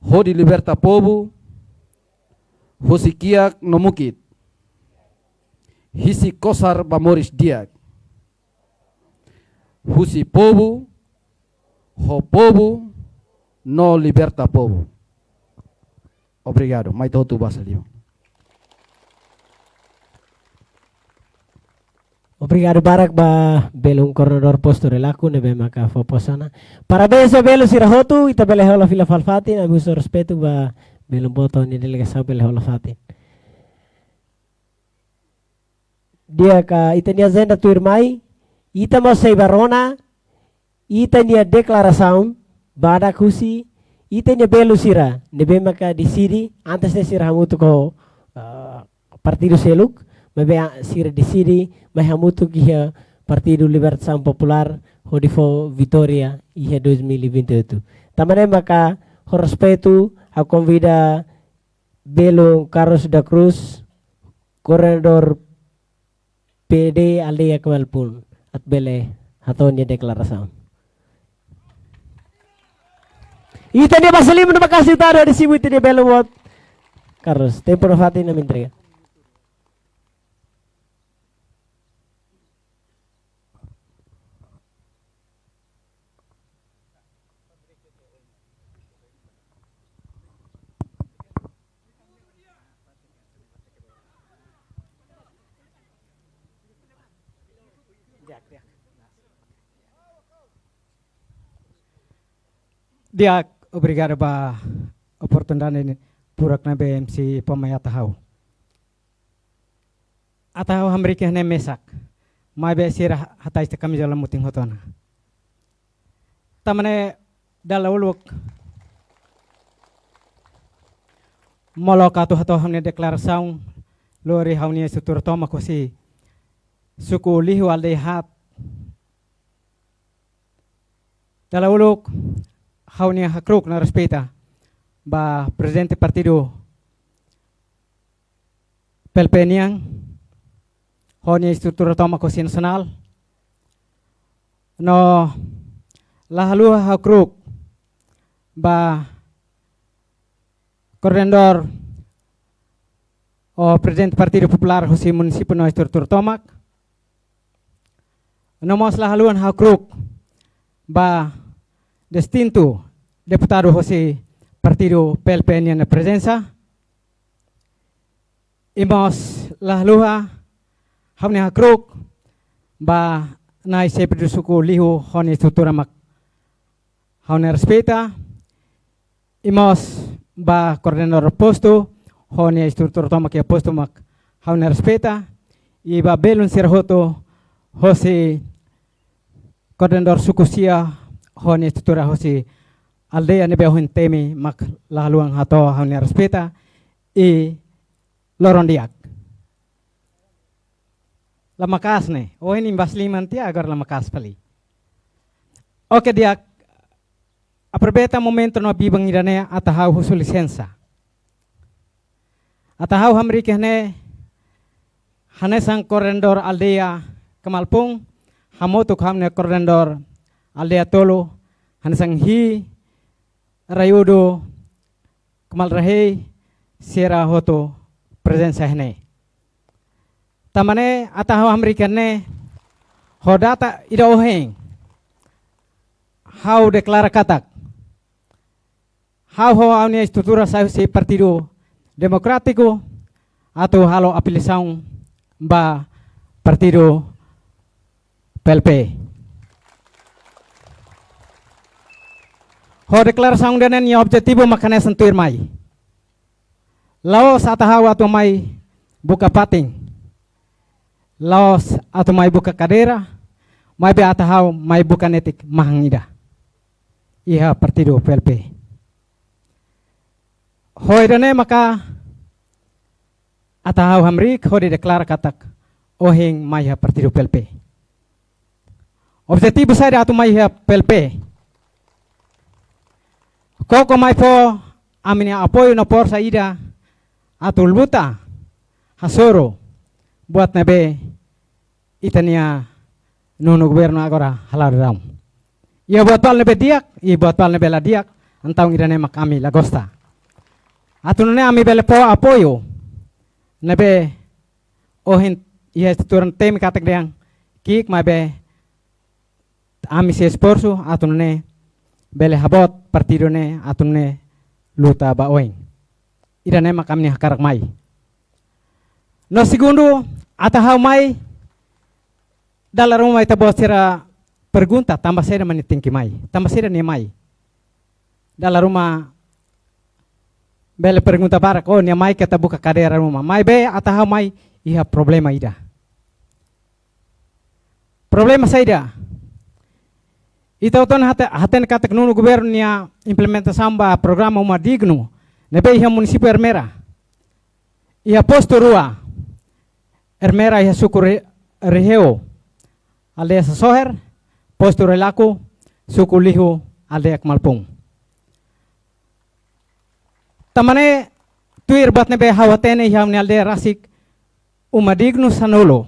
hodi liberta povu husi kiak no mukit, hisi kosar ba moris di'ak, husi povu, ho povu, no liberta povu. Obrigadu. Mai ita hotu basa liman. Obrigadu barak ba belun koordenadór postu Relaku ne'ebé maka fó posu ona. Parabéns ba belun sira hotu, ita bele hola fila fali fatin, ami husu respeitu ba belun boot nia delegasaun bele hola fatin. Di'ak, ita-nia ajenda tuirmai, ita mós sei bá rona ita-nia deklarasaun badak husi ita-nia belun sira ne'ebé maka deside, antes ne'e sira hamutuk ho, ah, partidu seluk, maibé, ah, sira deside mai hamutuk iha Partidu Libertasaun Populár hodi fó vitória iha dois mil e vinte e oito. Tanba ne'e maka ho respeitu ha'u konvida belun Carlos da Cruz, koordenadór P D aldeia Kemalpung, atu bele hato'o nia deklarasaun. Ita-nia basa liman, terima kasih, ita atu simu ita-nia belun boot. Carlos, tempu nafatin ami entrega. Di'ak, obrigadu ba oportunidade ne'e, purak ne'ebé M C fó mai atu ha'u. Atu ha'u hamriik iha ne'e mesak. Maibé sira hatais tiha kamizola mutin hotu ona. Tanba ne'e dala uluk molok atu hato'o ha'u-nia deklarasaun lori ha'u-nia estrutura tomak husi suku Lihu aldeia haat. Dala uluk ha'u-nia hakru'uk no respeita ba prezidente partidu P L P nian, ho nia estrutura tomak husi nasionál. No la haluha hakru'uk ba koordenadór ou prezidente Partidu Populár husi munisípiu no estrutura tomak. No mós la haluha hakru'uk ba distintu deputadu husi partidu P L P nian nia prezensa. I mós la haluha ha'u-nia hakru'uk ba na'i xefe suku Lihu ho nia estrutura mak ha'u-nia respeita. I mós ba koordenadór postu ho nia estrutura tomak iha postu mak ha'u-nia respeita. I ba belun sira hotu husi koordenadór suku sia ho nia estrutura husi aldeia ne'ebé ohin temi mak la haluha hato'o ha'u-nia respeita. I loron di'ak. La maka'as ne'e, ohin imi basa liman tiha, agora la maka'as fali. Oke, di'ak, aproveita momentu no biban ida-ne'e atu ha'u husu lisensa. Atu ha'u hamriik iha ne'e hanesan koordenadór aldeia Kemalpung, hamutuk ho ha'u-nia koordenadór aldeia tolu, hanesan Hi, Raiudu, Kemal Rahei, sira hotu prezensa iha ne'e. Tanba ne'e atu ha'u hamriik iha ne'e ho data ida ohin. Ha'u deklara katak ha'u ho ha'u-nia estrutura sai husi Partidu Demokrátiku atu halo afiliasaun ba Partidu P L P. Ho deklarasaun ida-ne'e nia objetivu mak hanesan tuirmai. La'ós atu ha'u atu mai buka fatin. La'ós atu mai buka kadeira, maibé atu ha'u mai buka netik mahon ida iha Partidu P L P. Ho ida-ne'e maka atu ha'u hamriik hodi deklara katak ohin mai iha Partidu P L P. Objetivu saida atu mai iha P L P? Koko mai fó ami-nia apoiu no forsa ida atu luta hasoru buat ne'ebé ita-nia nonu governu agora hala'o daudaun. Iha buat balu ne'ebé di'ak, iha buat balu ne'ebé la di'ak, entaun ida-ne'e mak ami la gosta. Atu nune'e ami bele fó apoiu ne'ebé ohin iha estrutura temi katak dehan ki'ik, maibé ami sei esforsu atu nune'e bele haboot partidu ne'e atu nune'e luta ba oin. Ida-ne'e mak ami-nia hakarak mai. No segundu, atu ha'u mai, dala ruma ita-boot sira pergunta, tanba saida mak nia tenke mai, tanba saida nia mai. Dala ruma bele pergunta barak, oh, nia mai keta buka kadeira ruma. Maibé atu ha'u mai iha problema ida. Problema saida? Ita hotu hate-, hatene katak nonu governu nia implementasaun ba programa Uma Dignu ne'ebé iha munisípiu Ermera. Iha postu rua, Ermera iha suku Re-, Reheu, aldeia Sasoher, postu Relaku, suku Lihu, aldeia Kmalpung. Tanba ne'e, tuir buat ne'ebé ha'u hatene iha ha'u-nia aldeia rasik, Uma Dignu sanulu.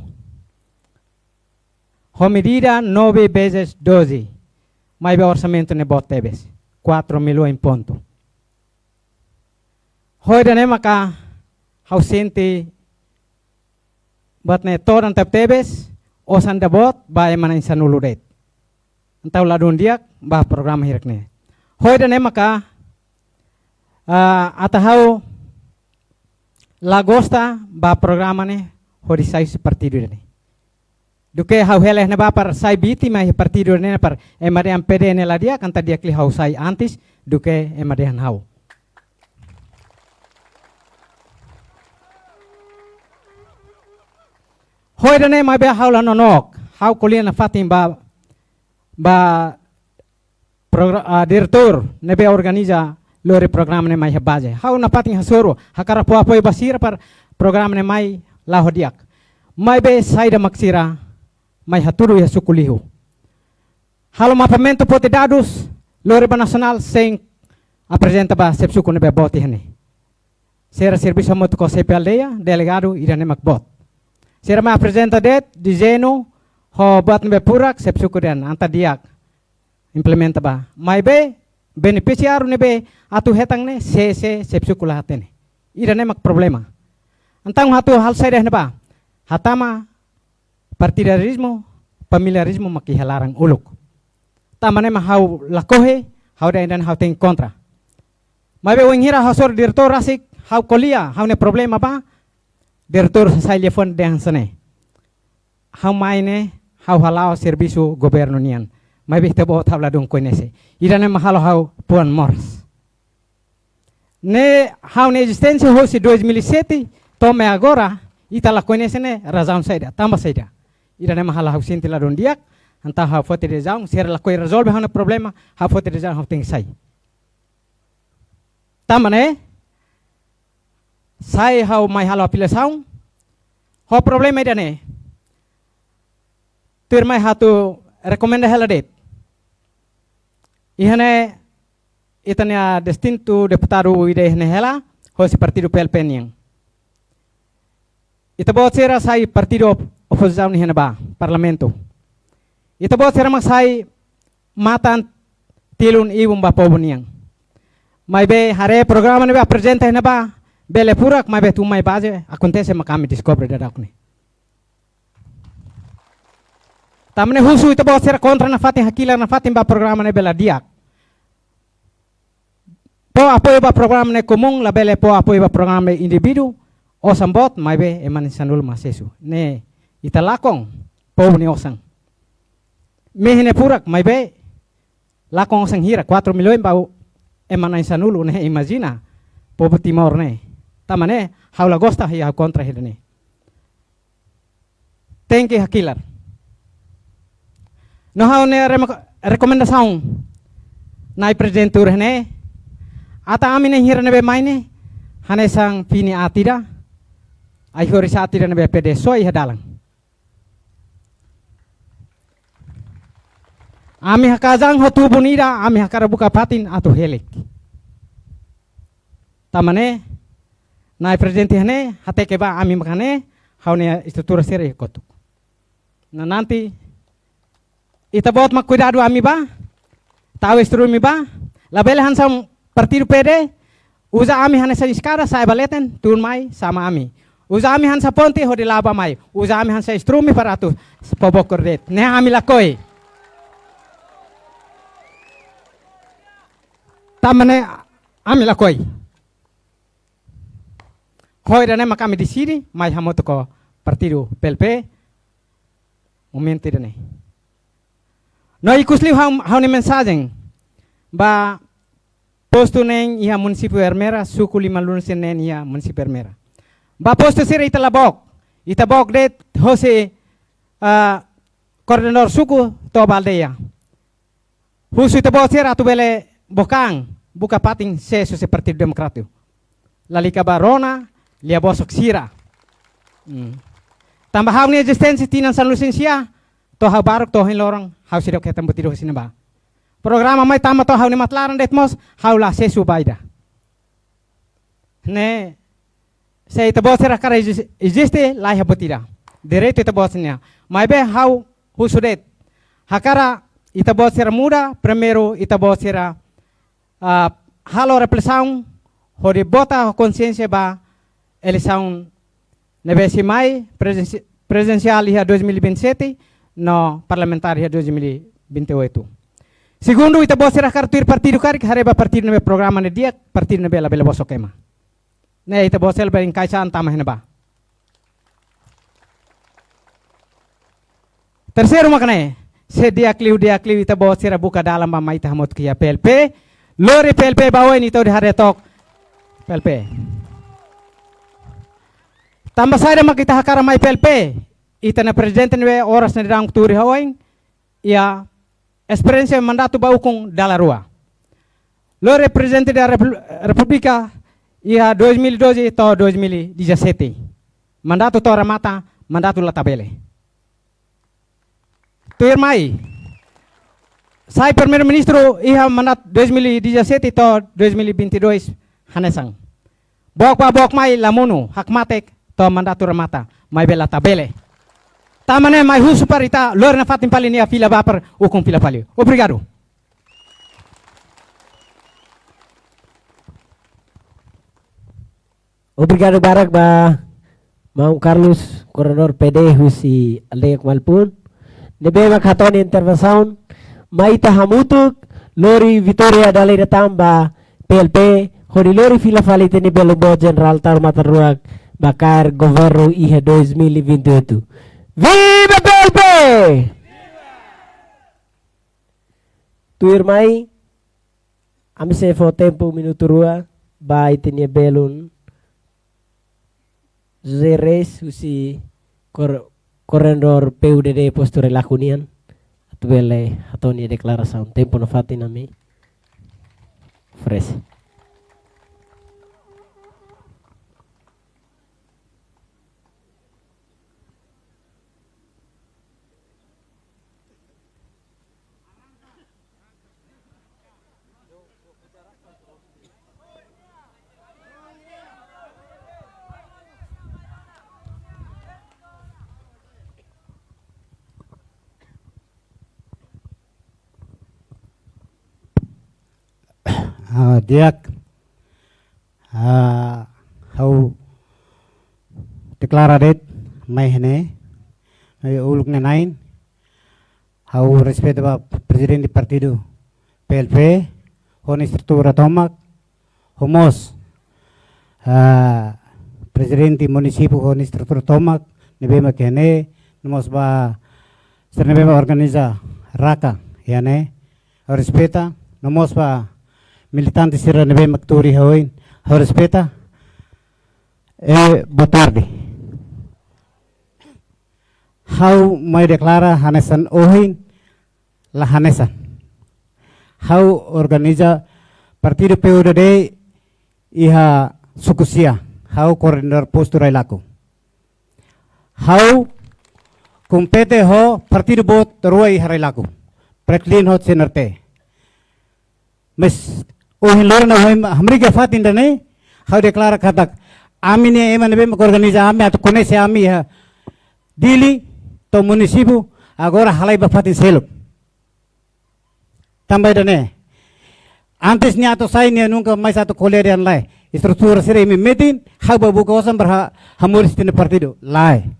Ho medida nove vezes doze. Maibé orsamentu ne'e boot tebes. Quatro milhões ponto. Ho ida-ne'e maka ha'u sente buat ne'e todan tebetebes, osan ida boot ba ema na'in sanulu de'it. Entaun ladún di'ak ba programa hirak ne'e. Ho ida-ne'e maka, ah, atu ha'u la gosta ba programa ne'e hodi sai husi partidu ne'e. Duké ha'u hela iha ne'ebá para sai vítima iha partidu ne'e para ema dehan P D ne'e la di'ak, entaun di'ak liu ha'u sai antes duké ema dehan ha'u. Ho ida-ne'e maibé ha'u la nonook, ha'u ko'alia nafatin ba, ba progra-, ah, diretór ne'ebé organiza lori programa ne'e mai iha baze. Ha'u nafatin hasoru, hakarak fó apoiu ba sira para programa ne'e mai la'o di'ak. Maibé saida mak sira mai hatudu iha suku Lihu. Halo mapamentu foti dadus, lori ba nasionál sein aprezenta ba xefe suku ne'ebé boot iha ne'e. Sira servisu hamutuk ho xefe aldeia, delegadu, ida-ne'e mak boot. Sira mai aprezenta de'it, dezeñu, ho buat ne'ebé furak, xefe suku dehan, entaun di'ak implementa ba. Maibé, benefisiáriu ne'ebé atu hetan ne'e, sé, sé, xefe suku la hatene. Ida-ne'e mak problema. Entaun atu halo saida iha ne'ebá. Hatama partidarizmu, familiarizmu mak iha laran uluk. Tanba ne'e mak ha'u lakohi, ha'u dehan ida-ne'e ha'u tenke kontra. Maibé wainhira ha'u hasoru diretór rasik, ha'u ko'alia ha'u-nia problema ba, diretór sai telefone dehan hanesan ne'e. Ha'u mai ne'e, ha'u hala'o servisu governu nian. Maibé ita-boot ha'u ladún koñese. Ida-ne'e mak halo ha'u fuan moras. Ne'e ha'u-nia ezisténsia hosi dois mil e sete, to'o mai agora, ita la koñese ne'e razaun saida, tanba saida. Ida-ne'e mak halo ha'u sente ladún di'ak, entaun ha'u foti desizaun, sira lakohi rezolve ha'u-nia problema, ha'u foti desizaun ha'u tenke sai. Tanba ne'e, sai ha'u mai halo afiliasaun, ho problema ida-ne'e. Tuirmai ha'u atu rekomenda hela de'it. Iha ne'e ita-nia distintu deputadu ida iha ne'e hela, hosi partidu P L P nian. Ita-boot sira sai partidu op-, opozisaun iha ne'ebá, parlamentu. Ita-boot sira mak sai matan tilun ibun ba povu nian. Maibé haree programa ne'ebé aprezenta iha ne'ebá, bele furak, maibé tun mai baze, akontese mak ami deskobre daudauk ne'e. Tanba ne'e husu ita-boot sira kontra nafatin, hakilar nafatin ba programa ne'ebé la di'ak. Fó apoiu ba programa ne'e komún, labele fó apoiu ba programa ne'e indivíduu, osan boot, maibé ema na'in sanulu mak asesu. Ne'e ita lakon, povu nia osan. Mehi ne'e furak, maibé lakon osan hira, quatro milhões ba ema na'in sanulu ne'e, imajina, povu Timor ne'e. Tanba ne'e, ha'u la gosta, ha'u kontra ida-ne'e. Tenke hakilar. No ha'u-nia remo-, rekomendasaun, Na'i Prezidente tuur iha ne'e, atu ami na'in hira ne'ebé mai ne'e, hanesan fini aat ida, ai-horis aat ida ne'ebé P D soe iha dalan. Ami hakajang ho tubun ida, ami hakarak buka fatin atu helek. Tanba ne'e, Na'i Prezidente iha ne'e, hateke ba ami mak ne'e, ha'u-nia estrutura sira iha kotuk. No nanti, ita-boot mak kuidadu ami bá, tau estrume bá, labele hanesan partidu P D, uza ami hanesan eskada, sa'e ba leten, tun mai, sama ami. Uza ami hanesan ponte, hodi la'o bá mai. Uza ami hanesan estrume para atu fó bokor de'it. Ne'e ami lakohi. Tanba ne'e ami lakohi. Ho ida-ne'e mak ami deside, mai hamutuk ho partidu P L P, momentu ida-ne'e. No ikus liu ha'u, ha'u-nia mensajen ba postu neen iha munisípiu Ermera, suku lima-nulu-resin-neen iha munisípiu Ermera. Ba postu sira ita la book, ita book de'it hosi, ah, koordenadór suku to'o ba aldeia. Husu ita-boot sira atu bele book an, buka fatin sees husi Partidu Demokrátiku. Lalika ba rona, lia bosok sira. Hmm. Tanba ha'u-nia ezisténsia tinan sanulu-resin-sia, to'o ha'u baruk to'o ohin loron, ha'u seidauk hetan buat ida husi ne'ebá. Programa mai tama to'o ha'u-nia matan laran de'it mós, ha'u la asesu ba ida. Ne'e, se ita-boot sira hakarak ezis-, eziste, laiha buat ida. Direitu ita-boot sira-nian. Maibé ha'u husu de'it. Hakarak ita-boot sira muda, primeiru ita-boot sira, ah, halo reflesaun, hodi vota ho konsiénsia ba eleisaun ne'ebé sei mai, prezensi-, prezidensiál iha dois mil e vinte e sete, no parlamentár iha dois mil e vinte e oito. Segundu, ita-boot sira hakarak tuir partidu karik, haree ba partidu ne'ebé programa ne'e di'ak, partidu ne'ebé labele bosok ema. Ne'e ita-boot sira bele enkaixa an tama iha ne'ebá. Terseiru mak ne'e, se di'ak liu, di'ak liu ita-boot sira buka dalan ba mai ita hamutuk iha P L P, lori P L P ba oin, ita hodi haree took P L P. Tanba saida mak ita hakarak mai P L P, ita-nia prezidente ne'ebé oras ne'e daudaun tuur iha oin, iha esperiénsia mandatu ba ukun dala rua. Lori Prezidente da Repú-, Repúblika iha dois mil e doze to'o dois mil e dezassete. Mandatu to'o remata, mandatu la tabele. Tuirmai, sai Primeiru-Ministru iha mandatu dois mil e dezassete to'o dois mil e vinte e dois hanesan. Book bá book mai la monu, hakmatek to'o mandatu remata, maibé la tabele. Tanba ne'e mai husu para ita lori nafatin fali nia fila ba para ukun fila fali. Obrigadu. Obrigadu barak ba Maun Carlos, koordenadór P D husi aldeia Kumalpun. Ne'ebé mak hato'o nia intervensaun, mai ita hamutuk lori vitória dala ida tan ba P L P, hodi lori fila fali ita-nia belun boot Jenerál Taur Matan Ruak ba kaer governu iha dois mil e vinte e oito. Viva P L P! Tuirmai, ami sei fó tempu minutu rua ba ita-nia belun José Reis husi koor-, koordenadór P U D D postu Railaco nian, atu bele hato'o nia deklarasaun. Tempu nafatin ami oferese. Ah, di'ak. Ah, ha'u deklara de'it mai iha ne'e, mai uluk ne'e na'in. Ha'u respeita ba prezidente partidu P L P, ho nia estrutura tomak, ho mós, ah, prezidente munisípiu ho nia estrutura tomak, ne'ebé mak iha ne'e, no mós ba sira ne'ebé mak organiza raka iha ne'e, ha'u respeita, no mós ba militante sira ne'ebé mak tuur iha oin, ha'u respeita. Eh, boa tarde. Ha'u mai deklara hanesan ohin, la hanesan. Ha'u organiza partidu P U D D iha suku sia. Ha'u koordenadór postu Railaco. Ha'u kompete ho partidu boot rua iha Railaco, Fretilin ho C N R T. Mas ohin loron ha'u hamriik iha fatin ida-ne'e, ha'u deklara katak ami-nia ema ne'ebé mak organiza ami atu koñese ami iha Dili to'o munisípiu, agora halai ba fatin seluk. Tanba ida-ne'e. Antes nia atu sai nia nunka mais atu ko'alia dehan lae. Estrutura sira imi metin, ha'u bá buka osan para ha-, hamoris ita-nia partidu. Lae.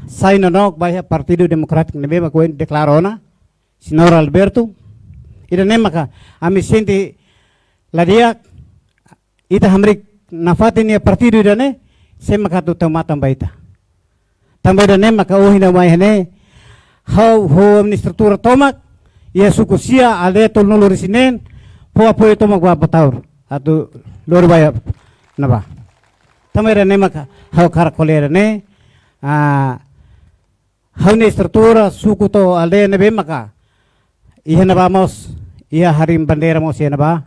Sai nonook ba iha Partidu Demokrátiku ne'ebé mak ohin deklara ona, Señór Alberto. Ida-ne'e maka, ami sente la di'ak, ita hamriik nafatin iha partidu ida-ne'e, sé maka atu tau matan ba ita. Tanba ida-ne'e maka ohin ha'u mai iha ne'e, ha'u ho ami-nia estrutura tomak, iha suku sia, aldeia tolunulu-resin-neen, fó apoiu tomak ba Apá Taur, atu lori ba iha ne'ebá. Tanba ida-ne'e maka, ha'u hakarak ko'alia ida-ne'e, ah, ha'u-nia estrutura, suku to'o aldeia ne'ebé maka, iha ne'ebá mós, iha harii bandeira mós iha ne'ebá,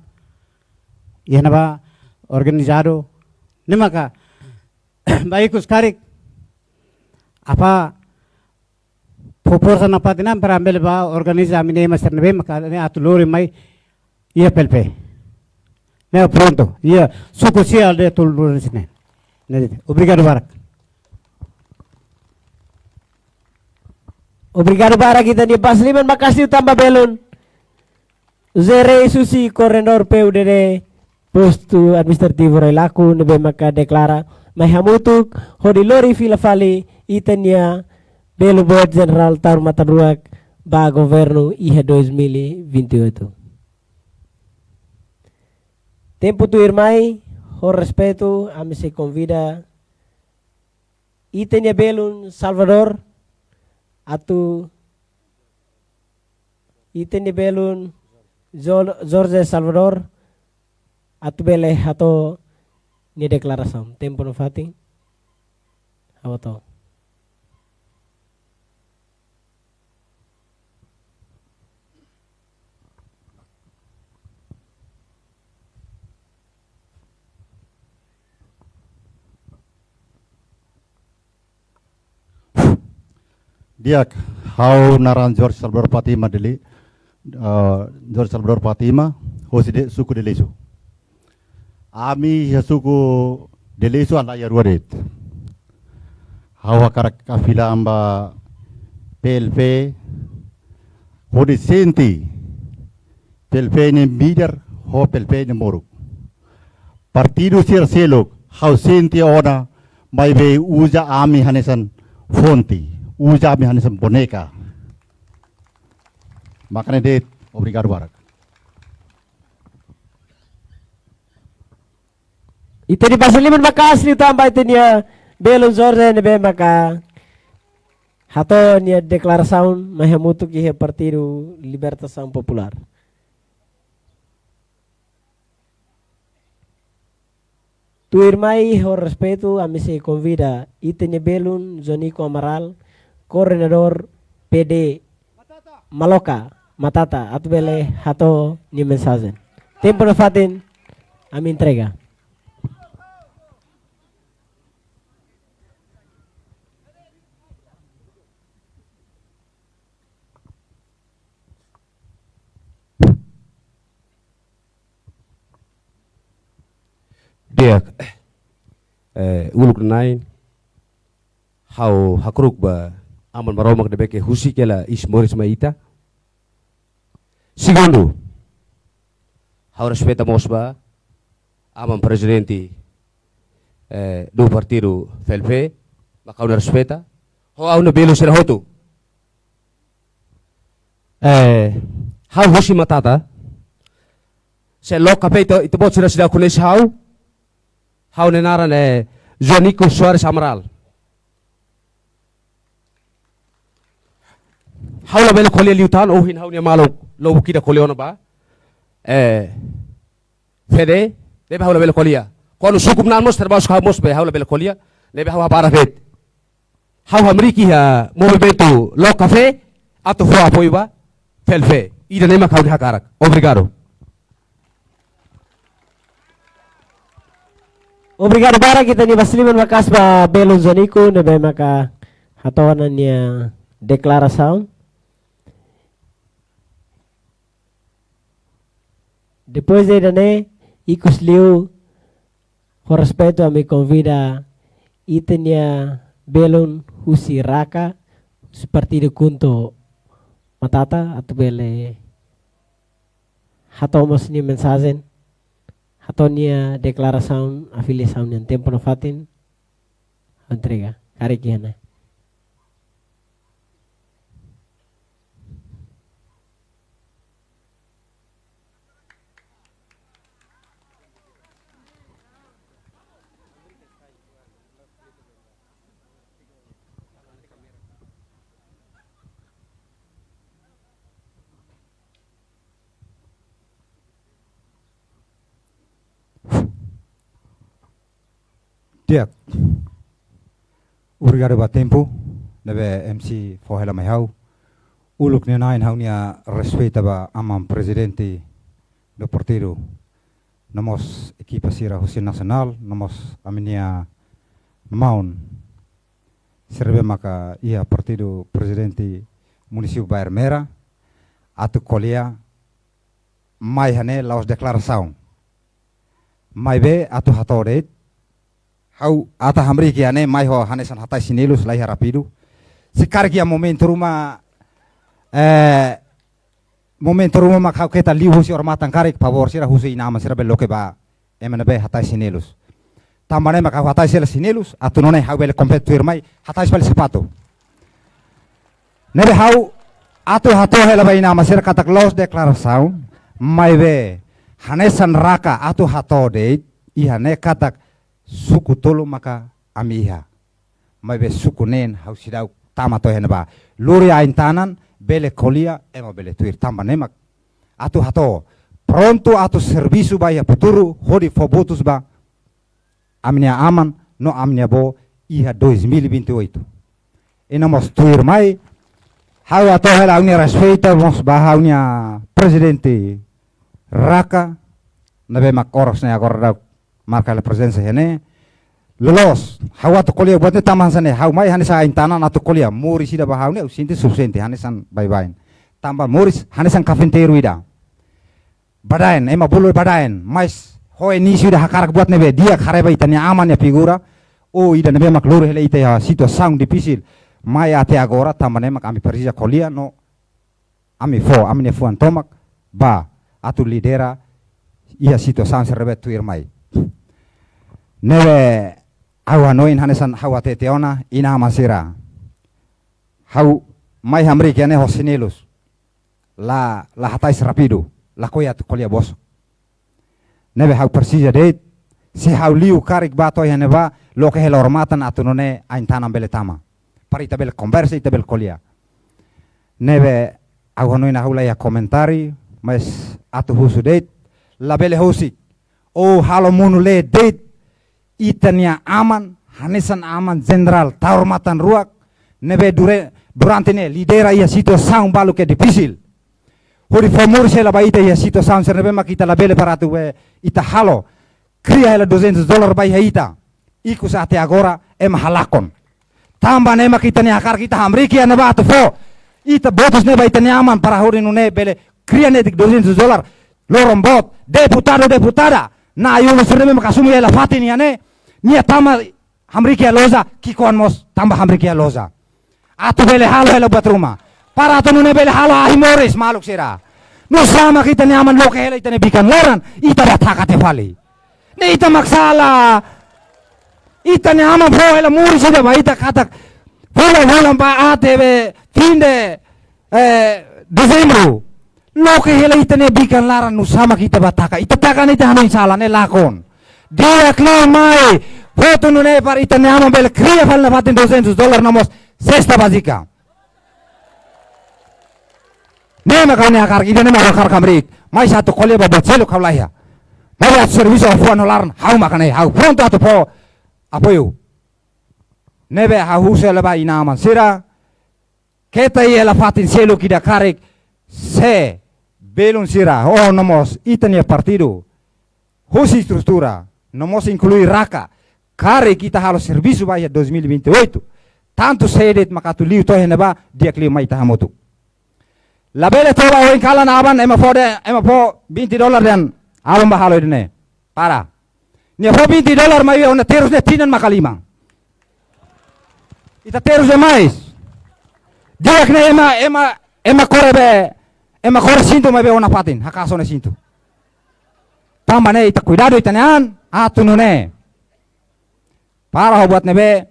iha ne'ebá organizadu, ne'e maka, ba ikus karik, Apá fó forsa nafatin an para ami bele bá organiza ami-nia ema sira ne'ebé maka ne'e atu lori mai iha PLP. Ne'e prontu, iha suku sia, aldeia tolunulu-resin-neen. Ne'e, obrigadu barak. Obrigadu barak ita-nia bas liman maka'as liu tanba belun. José Reis husi koordenadór P U D D, Postu Administrativu Roilaco, ne'ebé maka deklara mai hamutuk hodi lori fila fali ita-nia belun boot Jenerál Taur Matan Ruak ba governu iha dois mil e vinte e oito. Tempu tuirmai, ho respeitu, ami sei konvida ita-nia belun Salvador atu, ita-nia belun Jo-, Jorge Salvador atu bele hato'o nia deklarasaun. Tempu nafatin. Ha'u hato'o. Di'ak, ha'u naran Jorge Salvador Fatima Deli, eh, Jorge Salvador Fatima, hosi de-, suku Deliso. Ami iha suku Deliso an laiha rua de'it. Ha'u hakarak fila an ba PLP, hodi sente PLP nia midar, ho PLP nia moruk. Partidu sira seluk, ha'u sente ona, maibé uza ami hanesan fonte, uza ami hanesan boneka. Mak ne'e de'it, obrigadu barak. Ita-nia bas liman maka'as liu tanba ita-nia belun Jorge ne'ebé maka hato'o nia deklarasaun mai hamutuk iha Partidu Libertasaun Populár. Tuirmai ho respeitu, ami sei konvida ita-nia belun Jonico Amaral, koordenadór PD Maloka, Matata, atu bele hato'o nia mensajen. Tempu nafatin, ami entrega. Di'ak, eh, uluk nanain, ha'u hakru'uk ba Aman Maromak ne'ebé ke husik hela iis moris mai ita. Segundu, ha'u respeita mós ba Aman Prezidente, eh, do partidu PLP, mak ha'u respeita. Ho ha'u-nia belun sira hotu. Eh, ha'u husi Matata. Se loke karik ita, ita-boot sira seidauk koñese ha'u. Ha'u-nia naran, eh, Jonico Soares Amaral. Ha'u labele ko'alia liután, ohin ha'u-nia maluk lubuk ida ko'alia ona ba, eh, PD, ne'ebé ha'u labele ko'alia. Kuandu suku Naan mós termasuk ha'u mós be ha'u labele ko'alia, ne'ebé ha'u hapara feto. Ha'u hamriik iha movimentu Loke Café, atu fó apoiu ba PLP. Ida-ne'e mak ha'u-nia hakarak. Obrigadu. Obrigadu barak, ita-nia bas liman maka'as ba belun Jonico, ne'ebé maka hato'o ona nia deklarasaun. Depois de ida-ne'e, ikus liu, ho respeitu ami konvida ita-nia belun husi Raka, husi partidu KHUNTO Matata, atu bele hato'o mós nia mensajen, hato'o nia deklarasaun afiliasaun nian tempu nafatin, entrega, karik iha ne'e. Di'ak. Obrigadu ba tempu ne'ebé M C fó hela mai ha'u. Uluk nia na'in ha'u-nia respeitu ba aman prezidente do partidu, no mós ekipa sira husi nasionál, no mós ami-nia maun sira ne'ebé maka iha partidu, prezidente munisípiu Bairro Mera, atu ko'alia mai iha ne'e la'ós deklarasaun. Maibé atu hato'o de'it, ha'u atu hamriik iha ne'e mai ho hanesan hatais sinilus, la iha rápidu. Se karik iha momentu ruma, eh, momentu ruma mak ha'u keta liu husi odamatan karik, favór sira husu inan-aman sira bele loke ba ema ne'ebé hatais sinilus. Tanba ne'e mak ha'u hatais hela sinilus, atu nune'e ha'u bele kompleta tuirmai, hatais fali sapatu. Ne'ebé ha'u atu hato'o hela ba inan-aman sira katak la'ós deklarasaun, maibé hanesan Raka atu hato'o de'it, iha ne'e katak suku tolu maka ami iha. Maibé suku neen ha'u seidauk tama to'o iha ne'ebá. Lori ain-tanan, bele ko'alia, ema bele tuir, tanba ne'e mak atu hato'o. Prontu atu servisu ba iha futuru, hodi fó votus ba ami-nia aman no ami-nia avó iha dois mil e vinte e oito. I no mós tuirmai, ha'u hato'o hela ha'u-nia respeitu mós ba ha'u-nia prezidente Raka, ne'ebé mak oras ne'e agora daudaun marka hela prezensa iha ne'e. Loloos, ha'u atu ko'alia buat ne'e tanba hanesan ne'e, ha'u mai hanesan ain-tanan atu ko'alia, moris ida ba ha'u ne'e, ha'u sente sufisiente, hanesan baibain. Tanba moris, hanesan kafinteiru ida. Badaen, ema bolu badaen, mas ho inísiu ida hakarak buat ne'ebé di'ak haree ba ita-nia aman nia figura, ou ida ne'ebé mak lori hela ita iha situasaun difisil, mai até agora, tanba ne'e mak ami presiza ko'alia no ami fó, ami-nia fuan tomak, ba, atu lidera iha situasaun sira ne'ebé tuirmai. Ne'ebé ha'u hanoin hanesan ha'u hatete ona, inan-aman sira. Ha'u mai hamriik iha ne'e ho sinilus. La, la hatais rápidu, lakohi atu ko'alia bosok. Ne'ebé ha'u presiza de'it, se ha'u liu karik bá to'o iha ne'ebá, loke hela odamatan atu nune'e ain-tanan bele tama. Para ita bele konversa, ita bele ko'alia. Ne'ebé ha'u hanoin ha'u la iha komentáriu, mas atu husu de'it, labele husik. Ou halo monu lee de'it, ita-nia aman, hanesan aman Jenerál Taur Matan Ruak, ne'ebé dure-, durante ne'e lidera iha situasaun balu ke difisil. Hodi fó moris hela ba ita iha situasaun sira ne'ebé mak ita labele para atu be ita halo. Kria hela duzentos dólar ba iha ita. Ikus até agora, ema halakon. Tanba ne'e mak ita-nia hakarak ita hamriik iha ne'ebá atu fó. Ita votus ne'e ba ita-nia aman para hodi nune'e bele kria netik duzentos dólar. Loron boot, deputadu, deputada. Na'in-ulun sira ne'ebé mak asume hela fatin iha ne'e. Nia tama hamriik iha loja, ki'ikoan mós tanba hamriik iha loja. Atu bele halo hela buat ruma. Para atu nune'e bele halo ahi moris maluk sira. Nusá mak ita-nia aman loke hela ita-nia bikan laran, ita bá taka tiha fali. Ne'e ita mak sala. Ita-nia aman fó hela moris ida ba ita katak. Fulan-fulan bá até be fin de, eh, Dezembru. Loke hela ita-nia bikan laran nusá mak ita bá taka. Ita taka ne'e ita hanoin sala ne'e lakon. Di'ak liu mai. Votu nune'e para ita-nia aman bele kria fali nafatin duzentos dólar no mós sesta bázika. Ne'e mak ha'u-nia hakarak, ida-ne'e mak ha'u hakarak hamriik. Mas atu ko'alia ba buat seluk ha'u la iha. Mas atu servisu ho fuan no laran, ha'u mak ne'e, ha'u prontu atu fó apoiu. Ne'ebé ha'u husu hela ba inan-aman sira, keta iha hela fatin seluk ida karik, se belun sira, ou no mós ita-nia partidu, husi estrutura, no mós inklui Raka, karik ita halo servisu ba iha dois mil e vinte e oito, tantu sé de'it mak atu liu to'o iha ne'ebá, di'ak liu mai ita hamutuk. Labele toba oin kalan aban, ema fó de'it, ema fó vinte dólar dehan, aban bá halo ida-ne'e. Para. Nia fó vinte dólar maibé ona terus ne'e tinan maka lima. Ita terus demais. Di'ak ne'e ema, ema, ema kore be, ema kore sintu maibé ona fatin, hakaas ona sintu. Tanba ne'e ita kuidadu ita-nia an, atu nune'e. Para ho buat ne'ebé,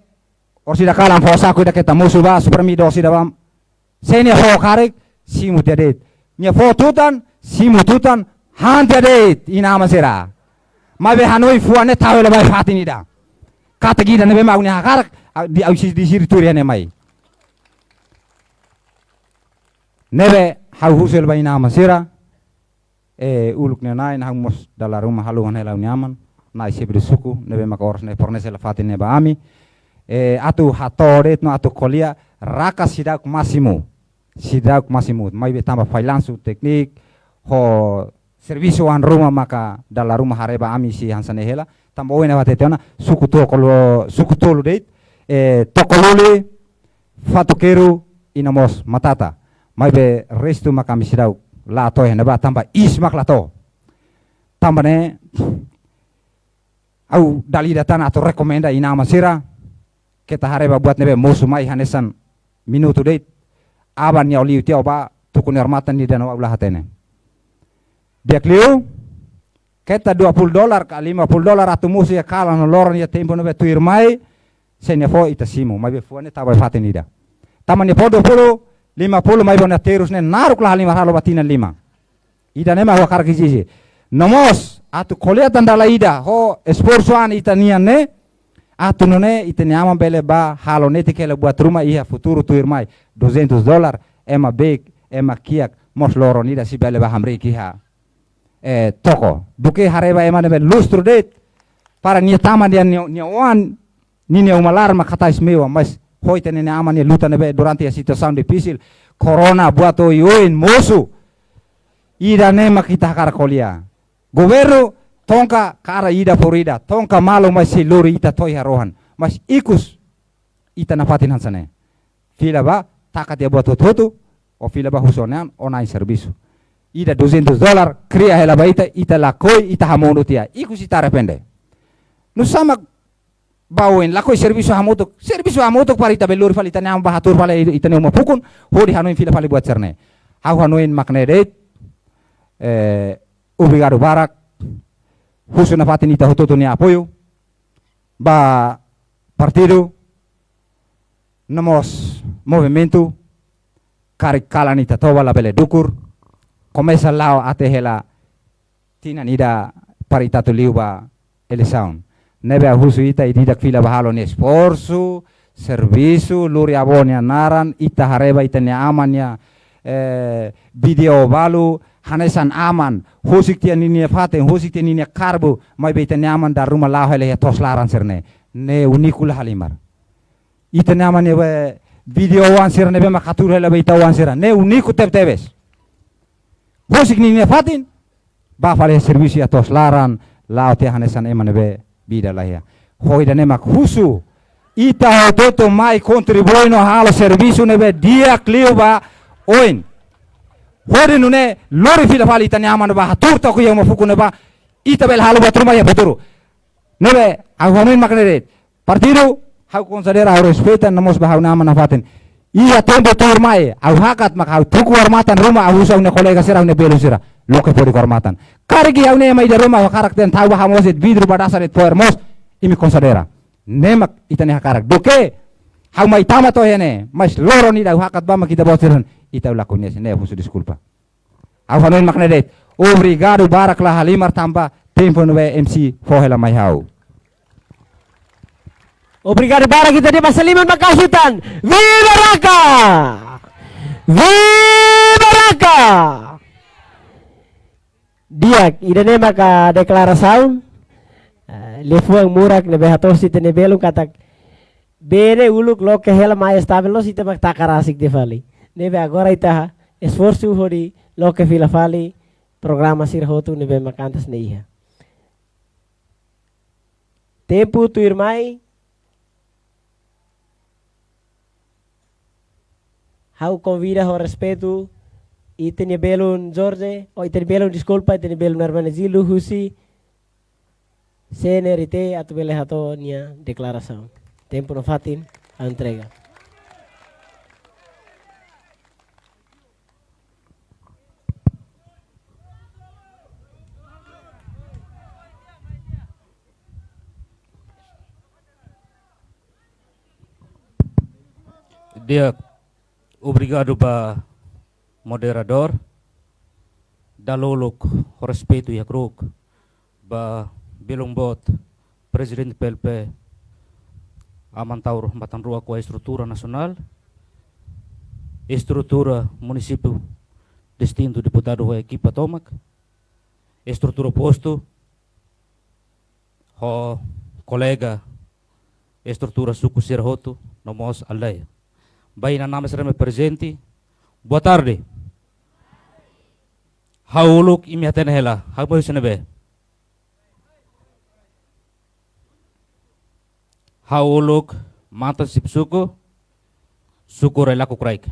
orsida kalan fó saku ida keta mosu ba, Supermi do sida ba. Se nia fó karik, simu tiha de'it. Nia fó tutan, simu tutan, han tiha de'it, inan-aman sira. Maibé hanoin fuan ne'e tau hela ba iha fatin ida. Katak ida ne'ebé mak nia hakarak, a, di au si di siri turi hane mai. Ne'ebé ha'u husu hela ba inan-aman sira. Eh, uluk ne'e ona, ha'u mós dala ruma haluha hela ha'u-nia aman, na'i xefe suku, ne'ebé maka oras ne'e fornese hela fatin ne'e ba ami. Eh, atu hato'o de'it no atu ko'alia, raka seidauk másimu. Seidauk másimu. Maibé tanba fallansu tékniku, ho servisu oan ruma maka dala ruma haree ba ami sei hanesan ne'e hela. Tanba oin ne'e hatete ona, suku tolu, suku tolu de'it, eh, Tokoluli, Fatukeru, i no mós Matata. Maibé restu maka ami seidauk la to'o iha ne'ebá tanba iis mak la to'o. Tanba ne'e, ha'u dala ida tan atu rekomenda inan-aman sira, keta haree ba buat ne'ebé mosu mai hanesan minutu de'it. Aban nia liu tiha ó bá tuku nia odamatan ida no ha'u la hatene. Di'ak liu, keta dua puluh dolar ka lima puluh dolar atu mosu iha kalan no loron iha tempu ne'ebé tuirmai, se nia fó ita simu, maibé fuan ne'e tau ba iha fatin ida. Tanba nia fó dua puluh, lima puluh, maibé nia terus ne'e naruk la halimar halo ba tinan lima. Ida-ne'e mak ha'u hakarak ezije. No mós, atu ko'alia tan dala ida, ho esforsu an ita-nian ne'e, atu nune'e ita-nia aman bele bá halo netik hela buat ruma iha futuru tuirmai. Duzentos dolar, ema beik, ema kiak, mós loron ida sei bele bá hamriik iha, eh, toko. Duké haree ba ema ne'ebé lustru de'it, para nia tama nia, nia, nia oan, ninia uma laran mak hatais mewa, mas ho ita-nia aman nia luta ne'ebé durante iha situasaun difisil, korona, buat oioin, mosu. Ida-ne'e mak ita hakarak ko'alia. Governu, tonka, kara ida por ida, tonka malu, mas sei lori ita to'o iha rohan. Mas ikus, ita nafatin hanesan ne'e. Fila bá, taka tiha buat hotu-hotu, ó fila bá husu ó-nia an, ó na'in servisu. Ida duzentos dolar, kria hela ba ita, ita lakohi, ita hamonu tiha. Ikus ita arrepende. Nusá mak ba oin, lakohi servisu hamutuk, servisu hamutuk para ita bele lori fali ita-nia an bá hatuur fali ita-nia uma fukun, hodi hanoin fila fali buat sira-ne'e. Ha'u hanoin mak ne'e de'it, eh, obrigadu barak, husu nafatin ita hotu-hotu nia apoiu ba partidu, no mós movimentu, karik kalan ita toba labele dukur, komesa la'o até hela tinan ida para ita atu liu ba eleisaun. Ne'ebé ha'u husu ita ida-idak fila bá halo nia esforsu, servisu, lori avó nia naran, ita haree ba ita-nia aman nia, eh, vídeo balu, hanesan aman, husik tiha ninia fatin, husik tiha ninia karbu, maibé ita-nia aman dala ruma la'o hela iha to'os laran sira-ne'e. Ne'e úniku la halimar. Ita-nia aman nia be vídeo oan sira ne'ebé mak hatuur hela ba ita oan sira. Ne'e úniku tebetebes. Husik ninia fatin, bá fali servisu iha to'os laran, la'o tiha hanesan ema ne'ebé vida laiha. Ho ida-ne'e mak husu. Ita hotu-hotu mai kontribui no halo servisu ne'ebé di'ak liu ba oin. Hodi nune'e lori fila fali ita-nia aman bá hatuur toko iha uma fukun ne'ebá. Ita bele halo buat ruma iha futuru. Ne'ebé, ha'u hanoin mak ne'e de'it. Partidu, ha'u konsidera, ha'u respeita, no mós ba ha'u-nia aman nafatin. Iha tempu tuirmai, ha'u hakat mak ha'u tuku odamatan ruma, ha'u husu ha'u-nia kolega sira, ha'u-nia belun sira. Loke fó de'it odamatan. Karik iha ha'u-nia ema ida ruma, ha'u hakarak dehan tau ba hamoos de'it vidru ba dasar de'it fo'er moos, imi konsidera. Ne'e mak ita-nia hakarak. Duké, ha'u mai tama to'o iha ne'e, mas loron ida ha'u hakat ba mak ita-boot sira, ita la koñese, ne'e husu deskulpa. Ha'u hanoin mak ne'e de'it. Obrigadu barak la halimar tanba tempu ne'ebé M C fó hela mai ha'u. Obrigadu barak, ita-nia basa liman maka'as uitoan. Viva Raka! Viva Raka! Di'ak, ida-ne'e maka deklarasaun, eh, liafuan murak ne'ebé hato'o husi ita-nia belun katak bee ne'e uluk loke hela mai estavel loos ita mak taka rasik tiha fali. Ne'ebé agora ita esforsu hodi loke fila fali programa sira hotu ne'ebé mak antes ne'e iha. Tempu tuirmai, ha'u konvida ho respeitu ita-nia belun Jorge, oh, ita-nia belun, deskulpa, ita-nia belun Hermenegildo husi C N R T atu bele hato'o nia deklarasaun. Tempu nafatin, entrega. Di'ak, obrigadu ba moderadór. Dala uluk ho respeitu iha kruk ba belun boot Prezidente P L P, Aman Taur Matan Ruak, ho estrutura nasionál, estrutura munisípiu distintu, deputadu ho ekipa tomak, estrutura postu, ho kolega estrutura suku sira hotu, no mós aldeia. Ba inan-aman sira ne'ebé prezente, boa tarde. Ha'u uluk imi hatene hela, ha'u mai husi ne'ebé? Ha'u uluk mantan xefe suku, suku Railaku Kraik.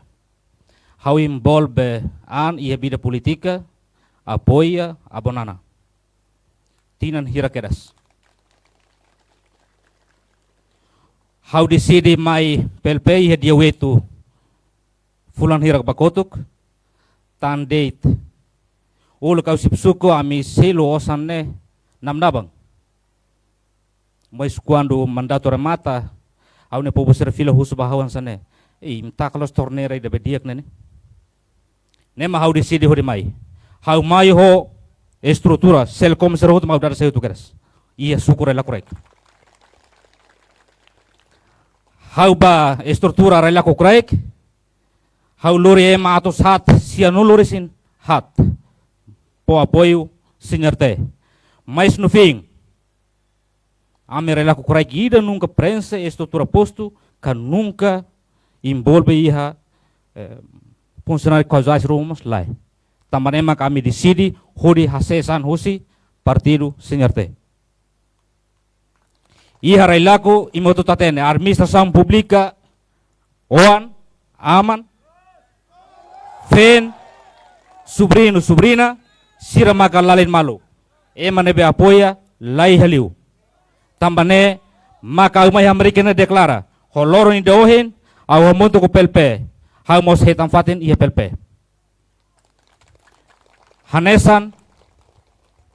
Ha'u envolve an iha vida polítika, apoia Avó Nana. Tinan hira kedas. Ha'u deside mai P L P iha dia oito fulan hirak ba kotuk, tan de'it. Uluk ha'u xefe suku, ami selu osan ne'e namdaban. Mas kuandu mandatu remata, ha'u-nia povu sira fila husu ba ha'u hanesan ne'e: "Ei, imi taka loos torneira ida be di'ak ne'e ne'e." Ne'e mak ha'u deside hodi mai. Ha'u mai ho estrutura, Selkom sira hotu mak ha'u dada sai hotu kedas. Iha suku Railaku Kraik. Ha'u ba estrutura Railaku Kraik, ha'u lori ema atus haat, sianulu-resin-haat fó apoiu C N R T. Mas no fim, ami Railaku Kraik ida nunka prenxe estrutura postu, ka nunka envolve iha, eh, funsionáriu kazuais ruma mós lae. Tanba ne'e mak ami deside hodi hasees an husi partidu C N R T. Iha Railaku, imi hotu hatene, administrasaun públika, oan, aman, feen, sobriñu, sobriña, sira maka lalin malu. Ema ne'ebé apoia, la iha liu. Tanba ne'e maka ha'u mai hamriik ne'e deklara, ho loron ida ohin, ha'u hamutuk ho P L P, ha'u mós hetan fatin iha P L P. Hanesan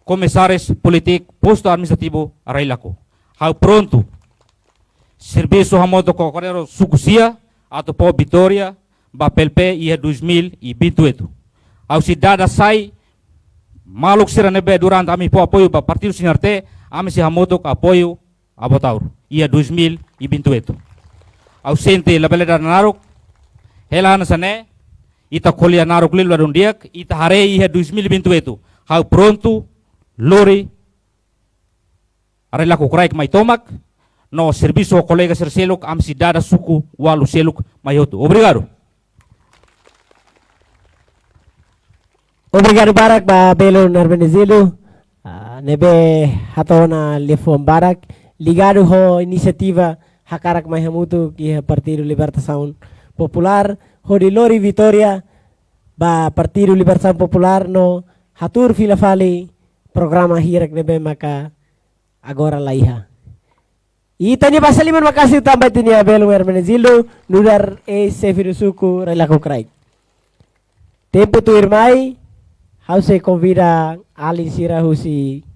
Komisáriu Polítiku Postu Administrativu Railaku, ha'u prontu servisu hamutuk ho Koordinadór Suku Sia atu fó vitória ba P L P iha dois mil e vinte e oito. Ha'u sei dada sai maluk sira ne'ebé durante ami fó apoiu ba partidu C N R T, ami sei hamutuk apoiu Avó Taur iha dois mil e vinte e oito. Ha'u sente labele dada naruk, hela hanesan ne'e, ita ko'alia naruk liu ladún di'ak, ita haree iha dois mil e vinte e oito. Ha'u prontu lori Railaku Kraik mai tomak, no servisu ho kolega sira seluk, ami sei dada suku ualu seluk mai hotu. Obrigadu. Obrigadu barak ba belun Hermenegildo, ah, ne'ebé hato'o ona liafuan barak ligadu ho inisiativa hakarak mai hamutuk iha Partidu Libertasaun Populár, hodi lori vitória ba Partidu Libertasaun Populár no hatuur fila fali programa hirak ne'ebé maka agora la iha. Ita-nia basa liman maka'as liután ba ita-nia belun Hermenegildo, nu'udar eis-xefe do suku Railaku Kraik. Tempu tuirmai, ha'u sei konvida alin sira husi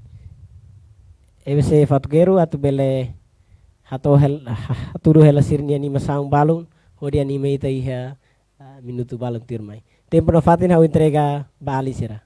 E B C Fatuqueiro atu bele hato'o hel-, ha-, hatudu hela sira-nia animasaun balun, hodi anima ita iha, ah, minutu balun tuirmai. Tempu nafatin ha'u entrega ba alin sira.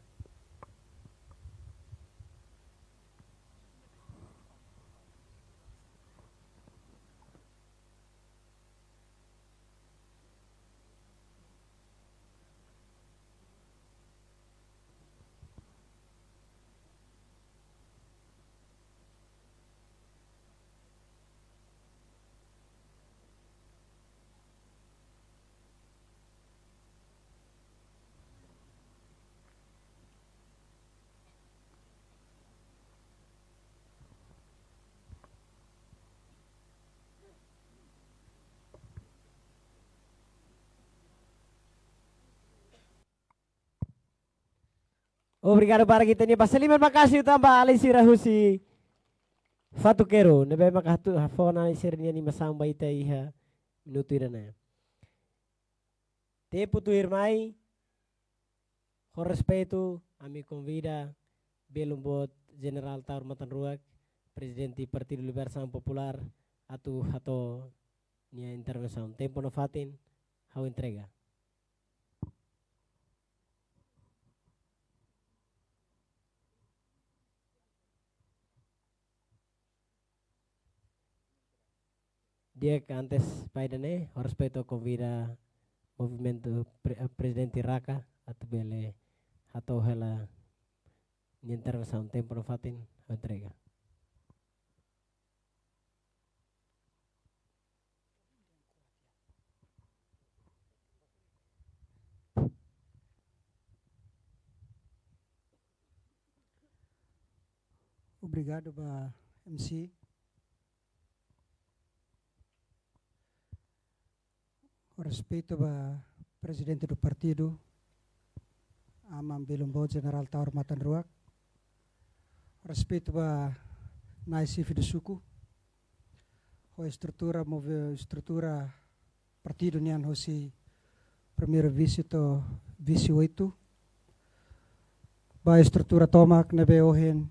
Obrigadu barak, ita-nia basa liman maka'as liután ba alin sira husi Fatuqueiro, ne'ebé maka hatu-, hafó ona sira-nia animasaun ba ita iha minutu ida-ne'e. Tempu tuirmai, ho respeitu, ami konvida belun boot Jenerál Taur Matan Ruak, Prezidente Partidu Libertasaun Populár, atu hato'o nia intervensaun. Tempu nafatin, ha'u entrega. Di'ak, antes ba ida-ne'e, ho respeitu konvida movimentu pre-, eh, Prezidente Raka atu bele hato'o hela nia intervensaun, tempu nafatin ha'u entrega. Obrigadu ba M C. Ho respeitu ba Prezidente do Partidu, Aman Belun Boot Jenerál Taur Matan Ruak. Ho respeitu ba Nai Xefe de Suku. Ho estrutura, move estrutura partidu nian hosi primeiru vise to'o vise oitu. Ba estrutura tomak ne'ebé ohin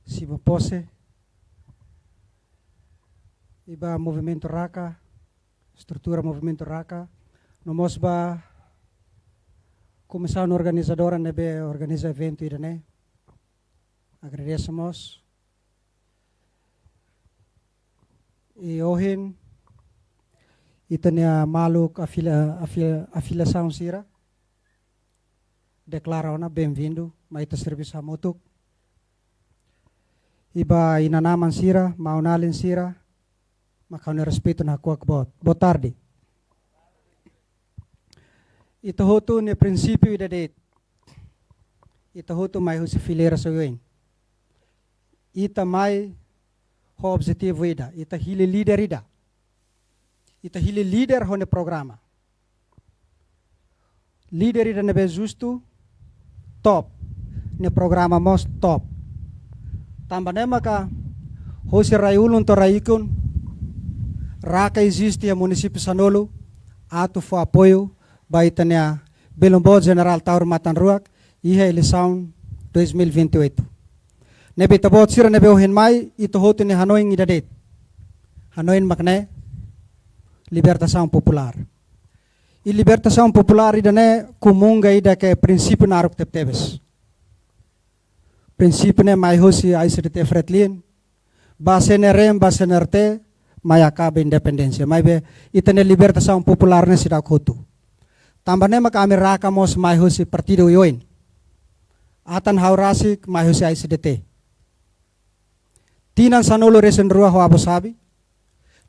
simu pose. I ba movimentu Raka, estrutura movimentu Raka. No mós ba komisaun organizadora ne'ebé organiza eventu ida-ne'e. Agradese mós. I ohin, ita-nia maluk afilia-, afilia-, afiliasaun sira, deklara ona benvindu, mai ita servisu hamutuk. I ba inan-aman sira, maun-alin sira, mak ha'u-nia respeitu no hakuak boot. Boa tarde. Ita hotu nia prinsípiu ida de'it. Ita hotu mai husi fileira oioin. Ita mai ho objetivu ida, ita hili líder ida. Ita hili líder ho nia programa. Líder ida ne'ebé justu, top. Nia programa mós top. Tanba ne'e maka hosi rai ulun to'o rai ikun, Raka eziste iha munisípiu sanulu, atu fó apoiu ba ita-nia Belun Boot Jenerál Taur Matan Ruak, iha eleisaun dois mil e vinte e oito. Ne'ebé ita-boot sira ne'ebé ohin mai, ita hotu nia hanoin ida de'it. Hanoin mak ne'e libertasaun populár. I libertasaun populár ida-ne'e komunga ida ke prinsípiu naruk tebetebes. Prinsípiu ne'e mai hosi A I C D T Fretilin, ba C N R M, ba C N R T, mai akaba independénsia. Maibé, ita-nia libertasaun populár ne'e seidauk hotu. Tanba ne'e maka ami Raka mós mai hosi partidu oioin. Atan ha'u rasik mai hosi A I C D T. Tinan sanulu-resin-rua ho Avó Xabi.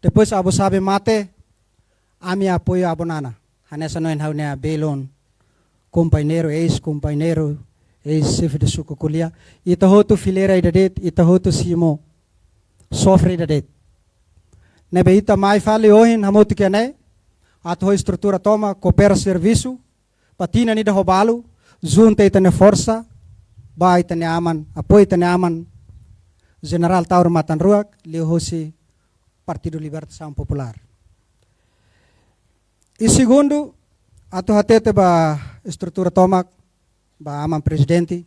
Depois Avó Xabi mate, ami apoiu Avó Nana. Hanesan ohin ha'u-nia belun kompañeiru, eis-kompañeiru, eis-xefe de suku ko'alia. Ita hotu fileira ida de'it, ita hotu simu sofre ida de'it. Ne'ebé ita mai fali ohin hamutuk iha ne'e, atu ho estrutura tomak, koopera servisu, ba tinan ida ho balu, junta ita-nia forsa, ba ita-nia aman, apoiu ita-nia aman, Jenerál Taur Matan Ruak, liuhosi Partidu Libertasaun Populár. I segundu, atu hatete ba estrutura tomak, ba aman prezidente.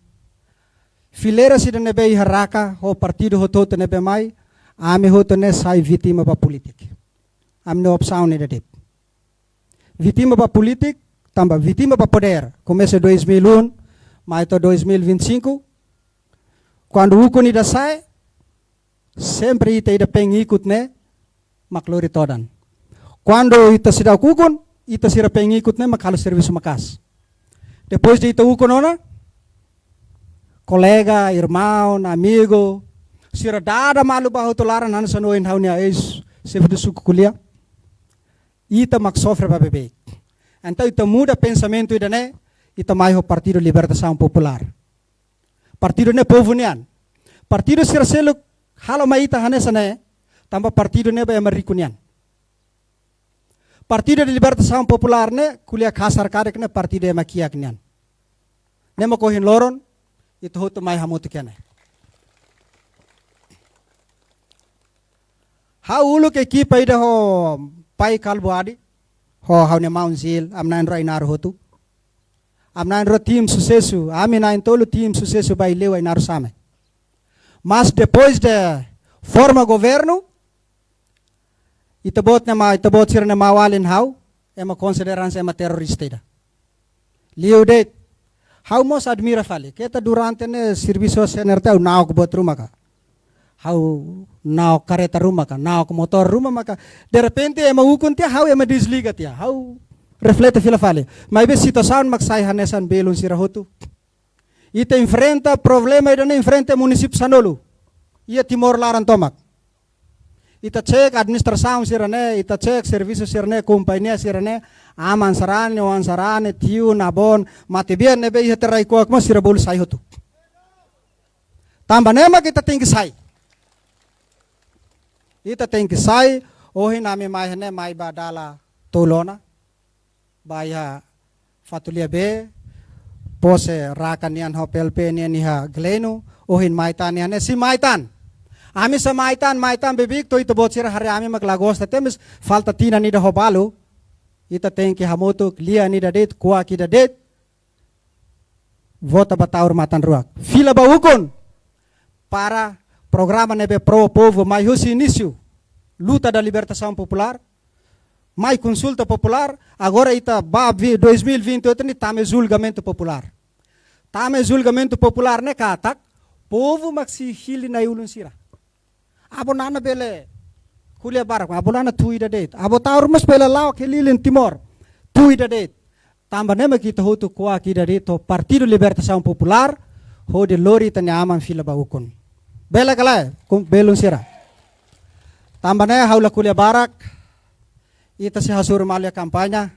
Fileira sira ne'ebé iha Raka, ho partidu hotu-hotu ne'ebé mai, ami hotu ne'e sai vítima ba polítika. Ami-nia opsaun ne'e ida de'it. Vítima ba polítika, tanba vítima ba podér. Komesa dois mil e um, mai to'o dois mil e vinte e cinco. Kuandu ukun ida sa'e, sempre ita ida pengikut ne'e mak lori todan. Kuandu ita seidauk ukun, ita sira pengikut ne'e mak halo servisu maka'as. Depois de ita ukun ona, kolega, irmaun, amigu, sira dada malu ba hotu laran hanesan ohin ha'u-nia eis-xefe de suku ko'alia. Ita mak sofre ba beibeik. Entaun ita muda pensamentu ida-ne'e, ita mai ho Partidu Libertasaun Populár. Partidu ne'e povu nian. Partidu sira seluk halo mai ita hanesan ne'e, tanba partidu ne'e ba ema riku nian. Partidu de Libertasaun Populár ne'e, ko'alia kasar karik ne'e partidu ema kiak nian. Ne'e mak ohin loron, ita hotu mai hamutuk iha ne'e. Ha'u uluk ekipa ida ho Pai Kalbuadi, ho ha'u-nia maun Zil, ami na'in-rua Ainaro hotu. Ami na'in-rua tim susesu, ami na'in-tolu tim susesu ba Aileu Ainaro Same. Mas depois de forma governu, ita-boot ne'e ma, ita-boot sira-nia maun-alin ha'u, ema konsidera hanesan ema terrorista ida. Liu de'it. Ha'u mós admira fali. Keta durante ne'e servisu C N R T ha'u na'ok buat ruma ka. Ha'u na'ok kareta ruma ka, na'ok motór ruma maka. Derrepente ema ukun tiha, ha'u ema desliga tiha. Ha'u reflete fila fali. Maibé situasaun mak sai hanesan belun sira hotu. Ita enfrenta problema ida-ne'e enfrenta munisípiu sanulu. Iha Timor laran tomak. Ita cek administrasaun sira-ne'e, ita cek servisu sira-ne'e, kompañia sira-ne'e, aman sarani, oan sarani, tiu, nabon, matebian ne'ebé iha Terai Kuak mós sira bolu sai hotu. Tanba ne'e mak ita tenke sai. Ita tenke sai, ohin ami mai ne'e mai ba dala tolu ona. Ba iha Fatulia B, pose Raka nian ho P L P nian iha Gleno, ohin mai tan nian, eh, sei mai tan. Ami sei mai tan, mai tan beibeik to'o ita-boot sira haree ami mak la gosta, tebes falta tinan ida ho balu. Ita tenke hamutuk, lian ida de'it, kuak ida de'it. Vota ba Taur Matan Ruak. Fila ba ukun. Para programa ne'ebé pro povu mai husi inísiu. Luta da libertasaun populár. Mai konsulta populár. Agora ita ba vi-, dois mil e vinte e oito ne'e tama iha julgamentu populár. Tama iha julgamentu populár ne'e katak povu mak sei hili nai ulun sira. Avó Nana bele ko'alia barak, Avó Nana tuir ida de'it. Avó Taur mós bele la'o ke lilin Timor. Tuir ida de'it. Tanba ne'e mak ita hotu kuak ida de'it ho Partidu Libertasaun Populár, hodi lori ita-nia aman fila ba ukun. Bele ka lae, kum-, belun sira. Tanba ne'e ha'u la ko'alia barak, ita sei hasoru malu iha kampaña.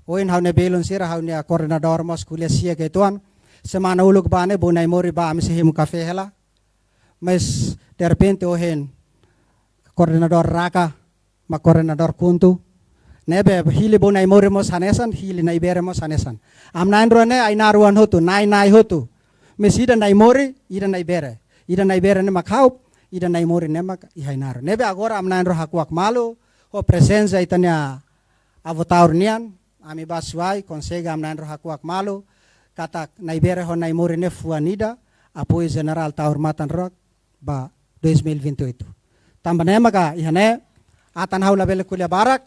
Ohin ha'u-nia belun sira, ha'u-nia koordenadór mós ko'alia siak uitoan. Semana uluk ba ne'e, Boun Aimori ba, ami sei hemu kafé hela. Mas derrepente ohin koordenadór Raka, mak koordenadór KHUNTO. Ne'ebé hili Boun Aimori mós hanesan, hili Nai Bere mós hanesan. Aman na'in-rua ne'e ai-naruk oan hotu, na'in-na'in hotu. Mas ida Nai Mori, ida Nai Bere. Ida Nai Bere ne'e mak ha'u, ida Nai Mori ne'e mak iha ai-naruk. Ne'ebé agora aman na'in-rua hakuak malu, ho prezensa ita-nia avó Taur nian, ami ba Suai, konsege aman na'in-rua hakuak malu, katak Nai Bere ho Nai Mori ne'e fuan ida, apoiu Jenerál Taur Matan Ruak ba dois mil e vinte e oito. Tanba ne'e maka iha ne'e, atan ha'u labele ko'alia barak,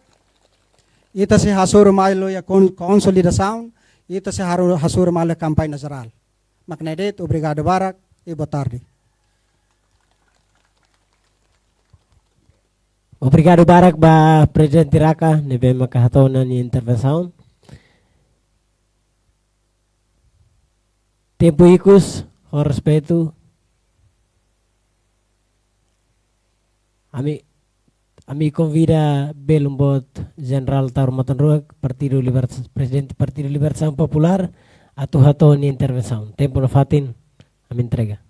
ita sei hasoru malu iha kon-, konsolidasaun, ita sei haru-, hasoru malu iha kampaña jerál. Mak ne'e de'it, obrigadu barak, e boa tarde. Obrigadu barak ba Prezidente Raka, ne'ebé maka hato'o ona nia intervensaun. Tempu ikus, ho respeitu. Ami, ami konvida belun boot Jenerál Taur Matan Ruak, Partidu Liberta-, Prezidente Partidu Libertasaun Populár, atu hato'o nia intervensaun. Tempu nafatin, ami entrega.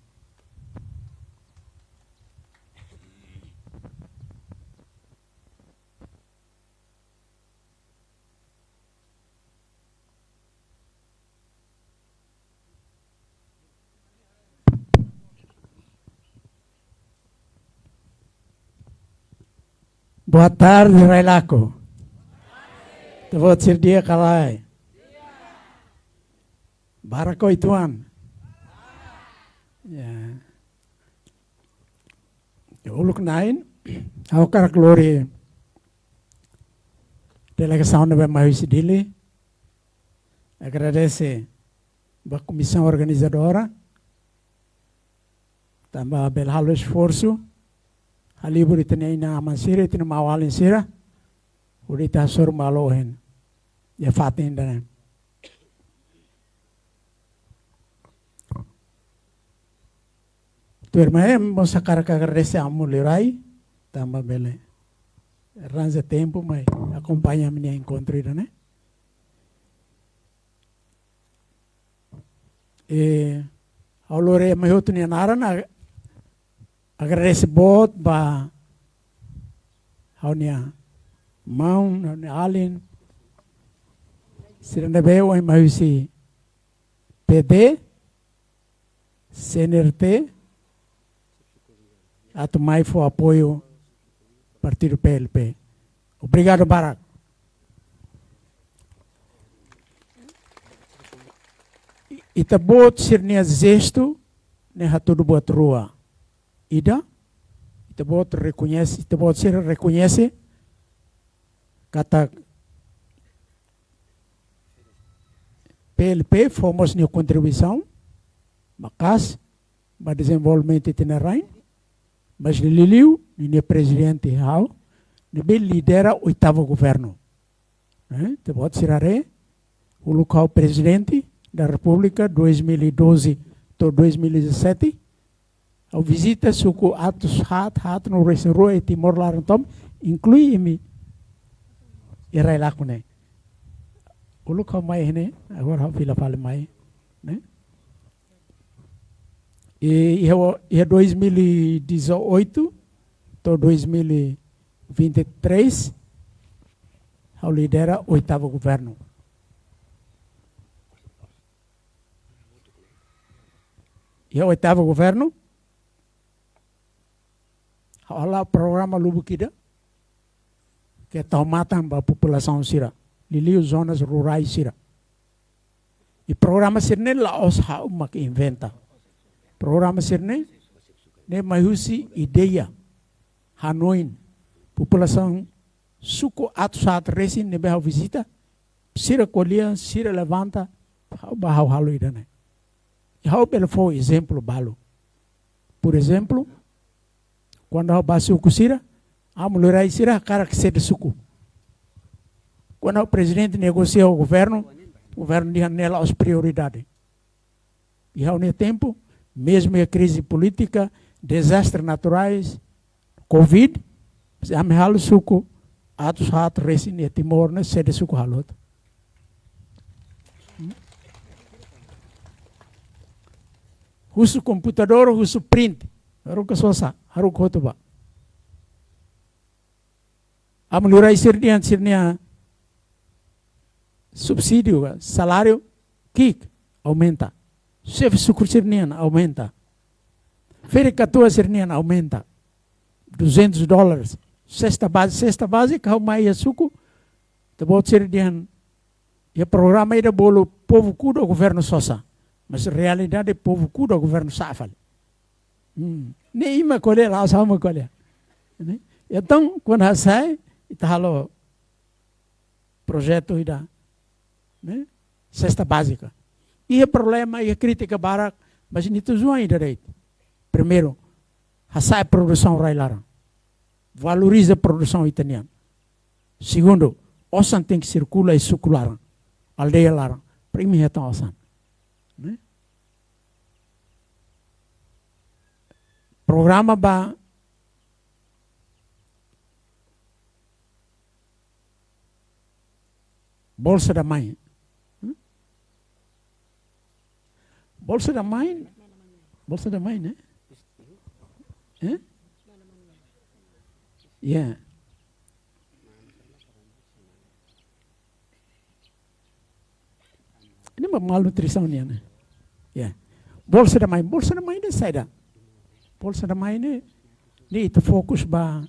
Boa tarde, Railaco. Ita-boot sira di'ak ka lae? Barak ka uitoan? Ya. Uluk na'in, ha'u hakarak lori delegasaun ne'ebé mai husi Dili. Agradese ba komisaun organizadora. Tanba bele halo esforsu. Halibur ita-nia inan-aman sira, ita-nia maun-alin sira. Hodi ita hasoru malu ohin. Iha fatin ida-ne'e. Tuirmai, ami mós hakarak agradese Amu Liurai, tanba bele arranja tempu mai akompaña ami-nia enkontru ida-ne'e. E, ha'u lori ema hotu nia naran, ag-, agradese boot ba ha'u-nia maun, ha'u-nia alin. Sira ne'ebé ohin mai husi P D, C N R T, atu mai fó apoiu Partidu P L P. Obrigadu barak. I-, ita-boot sira-nia jestu ne'e hatudu buat rua. Ida, ita-boot rekoñese, ita-boot sira rekoñese katak P L P fó mós nia kontribuisaun maka'as ba dezenvolvimentu ita-nia rain, mas liuliu ninia prezidente ha'u, ne'ebé lidera oitavu governu. Eh, ita-boot sira haree, uluk ha'u Prezidente da Repúblika dois mil e doze to'o dois mil e dezassete, ha'u vizita suku atus haat, haat no resin rua iha Timor laran tomak, inklui imi iha rai lakon ne'e. Uluk ha'u mai ne'e, agora ha'u fila fali mai, ne'e? E iha, iha dois mil e dezoito to'o dois mil e vinte e três, ha'u lidera oitavu governu. Iha oitavu governu, ha'u hala'o programa lubuk ida, ke tau matan ba populasaun sira, liuliu zonas rurais sira. I programa sira-ne'e la'ós ha'u mak inventa. Programa sira-ne'e, ne'e mai husi ideia, hanoin, populasaun suku atus haat resin ne'ebé ha'u vizita, sira ko'alia, sira levanta, ha'u bá ha'u halo ida-ne'e. I ha'u bele fó ezemplu balu. Por ezemplu, kuandu ha'u bá suku sira, amu liurai sira hakarak sede suku. Kuandu ha'u prezidente negosia ho governu, governu dehan ne'e la'ós prioridade. Iha ha'u-nia tempu, mezmu iha krize polítika, dezastre naturais, covid, mas ami halo suku atus haat resin iha Timor ne'e sede suku halo hotu. Husu komputadór, husu print. Haruka sosa, haruka hotu bá. Amu liurai sira dehan sira-nia subsídiu, saláriu, ki'ik, aumenta. Xefe suku sira-nian aumenta. Ferik-katuas sira-nian aumenta. Duzentos dólares. Sesta bázi-, sesta bázika ha'u mai iha suku, ita-boot sira dehan, iha programa ida bolu povu kuda, governu sosa. Mas realidade povu kuda, governu sa'e fali. Hmm. Ne'e imi mak ko'alia, la'ós ha'u mak ko'alia. Ne'e? Entaun, kuandu hasai, ita halo projetu ida, ne'e? Sesta bázika. Iha problema, iha krítika barak, mas nia tujuan ida de'it. Primeiru, hasa'e produsaun rai laran. Valoriza produsaun ita-nian. Segundu, osan tenke sirkula iha suku laran, aldeia laran, para imi hetan osan. Ne'e? Programa ba Bolsa da Mãe. Hmm? Bolsa da Mãe. Bolsa da Mãe, ne'e? Eh? Ya. Ne'e mak malnutrisaun nian, ne'e? Ya. Bolsa da Mãe, Bolsa da Mãe ne'e saida? Bolsa da Mãe ne'e, ne'e ita fokus ba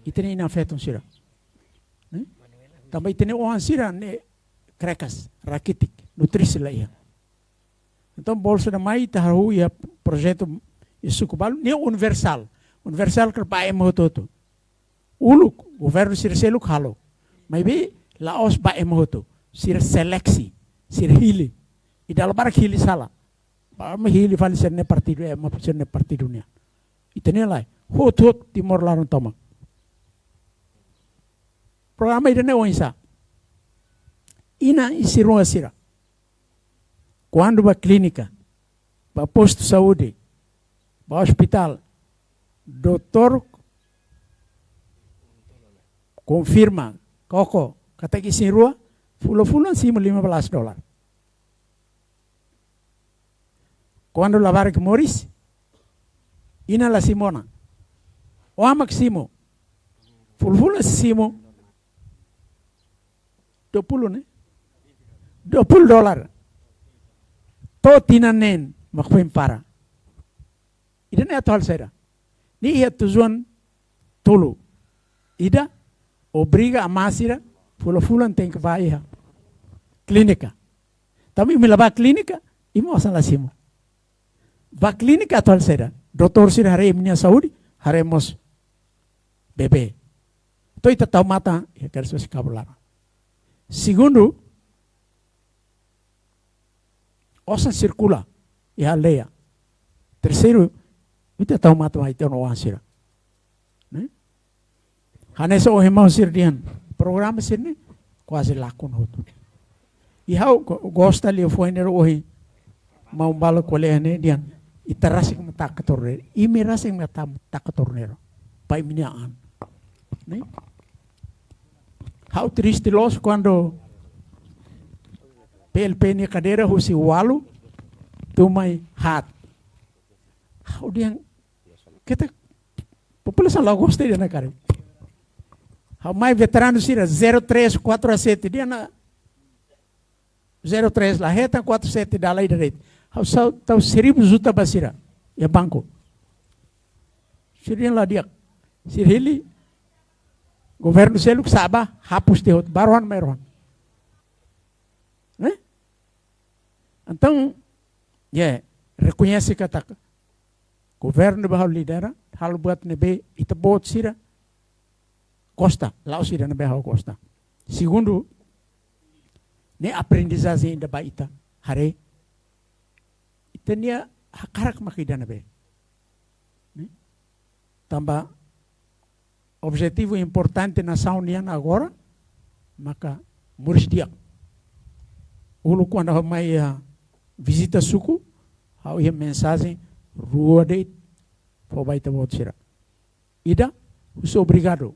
ita-nia inan-feton sira. Ne'e? Tanba ita-nia oan sira ne'e krekas, rakitik, nutrisi la iha. Entaun, Bolsa da Mãe ita hahú iha projetu iha suku balu, ne'e universál. Universál katak ba ema hotu-hotu. Uluk, governu sira seluk halo. Maibé, la'ós ba ema hotu. Sira seleksi, sira hili. I dala barak hili sala. Ba ema hili fali sira-nia partidu, ema sira-nia partidu nian. Ita-nia lae, hotu-hotu Timor laran tomak. Programa ida-ne'e oinsá? Inan isin-rua sira, kuandu ba klínika, ba postu saúde, ba ospitál, doutór konfirma, koko, katak isin-rua, fulan-fulan simu lima belas dólar. Kuandu labarik moris, inan la simu ona. Oan mak simu. Fulan-fulan simu dua puluh, ne'e? Dua puluh dólar. To'o tinan neen mak foin para. Ida-ne'e atu halo saida? Ne'e iha tujuan tolu. Ida, obriga amá sira, fulan-fulan tenke bá iha klínika. Tanba imi la bá klínika, imi osan la simu. Bá klínika atu halo saida? Doutór sira haree imi-nia saúde, haree mós bebé. Entaun ita tau matan iha kedas husi kabun laran. Segundu, osan sirkula iha aldeia. Terseiru, ita tau matan ba ita-nia oan sira. Ne'e? Hanesan ohin maun sira dehan, programa sira-ne'e kuaze lakon hotu. I ha'u go-, gosta liafuan ne'e ohin maun balu ko'alia ne'e dehan, ita rasik mak taka torneira. Imi rasik mak ta-, taka torneira. Ba imi-nia an. Ne'e? Ha'u triste loos kuandu P L P nia kadeira husi ualu to'o mai haat. Ha'u dehan, keta, populasaun la gosta ida-ne'e karik. Ha'u mai veteranu sira, zero três, quatro a sete, dehan zero três la hetan, quatro sete dala ida de'it. Ha'u sa-, tau seribu juta ba sira iha banku. Sira dehan la di'ak. Sira hili, governu seluk sa'e bá, hapus tiha hotu, baru han mai rohan. Ne'e? Entaun, ya, rekoñese katak governu ne'ebé ha'u lidera halo buat ne'ebé ita-boot sira gosta, la'ós ida ne'ebé ha'u gosta. Segundu, ne'e aprendizajen ida ba ita, haree ita-nia hakarak mak ida ne'ebé. Ne'e? Tanba objetivu importante nasaun nian agora maka moris di'ak. Uluk kuandu ha'u mai iha vizita suku, ha'u iha mensajen rua de'it fó ba ita-boot sira. Ida, husu obrigadu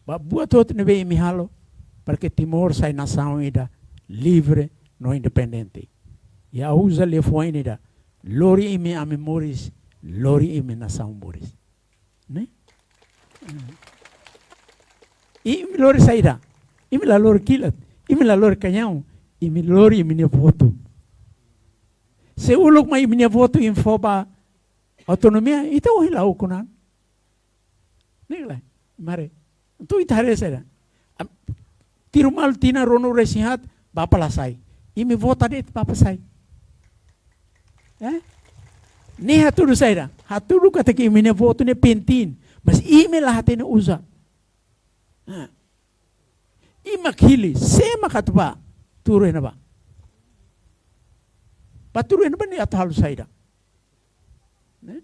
ba buat hotu ne'ebé imi halo para que Timor sai nasaun ida livre no independente. I ha'u uza liafuan ida, lori imi ami moris, lori imi nasaun moris. Ne'e? Imi lori saida? Imi la lori kilat, imi la lori kañaun, imi lori imi-nia votu. Se uluk mai imi-nia votu imi fó ba autonomia, ita ohin la ukun an. Ne'e ka lae, mare. Entaun ita haree saida? Am, tiru malu tinan ruanulu-resin-haat, bapa la sai. Imi vota de'it bapa sai. Eh? Ne'e hatudu saida? Hatudu katak imi-nia votu ne'e penting. Mas imi la hatene uza. Ah. Imi mak hili, sé mak atu bá tuur iha ne'ebá? Bá tuur iha ne'ebá nia atu halo saida? Ne'e?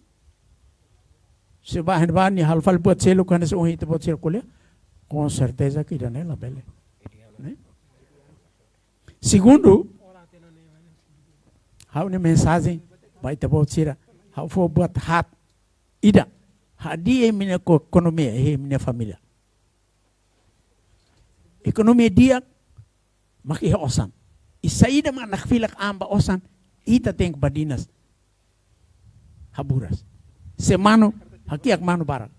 Se bá iha ne'ebá nia halo fali buat seluk hanesan ohin ita-boot sira ko'alia, com certeza que ida-ne'e labele. Ne'e? Segundu, ha'u-nia mensajen ba ita-boot sira, ha'u fó buat haat. Ida, hadi'a imi-nia ko-, ekonomia, iha imi-nia família. Ekonomia di'ak mak iha osan. I saida mak nakfilak an ba osan, ita tenke badinas haburas. Se manu, hakiak manu barak.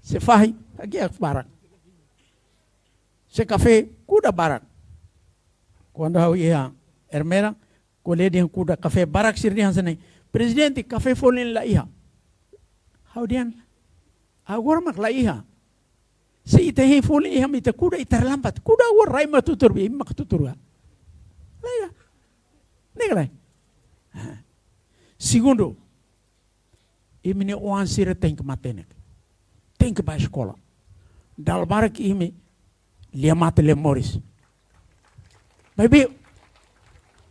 Se fahi, hakiak barak. Se kafé, kuda barak. Kuandu ha'u iha Ermera, ko'alia dehan kuda kafé barak, sira dehan hanesan ne'e: Prezidente, kafé folin la iha. Ha'u dehan, agora mak la iha. Se ita hein folin iha, ita kuda, ita lambat. Kuda agora rai mak tutur, be mak tutur ka? La iha. Ne'e ka lae? Segundu, imi-nia oan sira tenke matenek. Tenke bá eskola. Dala barak imi lia mate lia moris. Maibé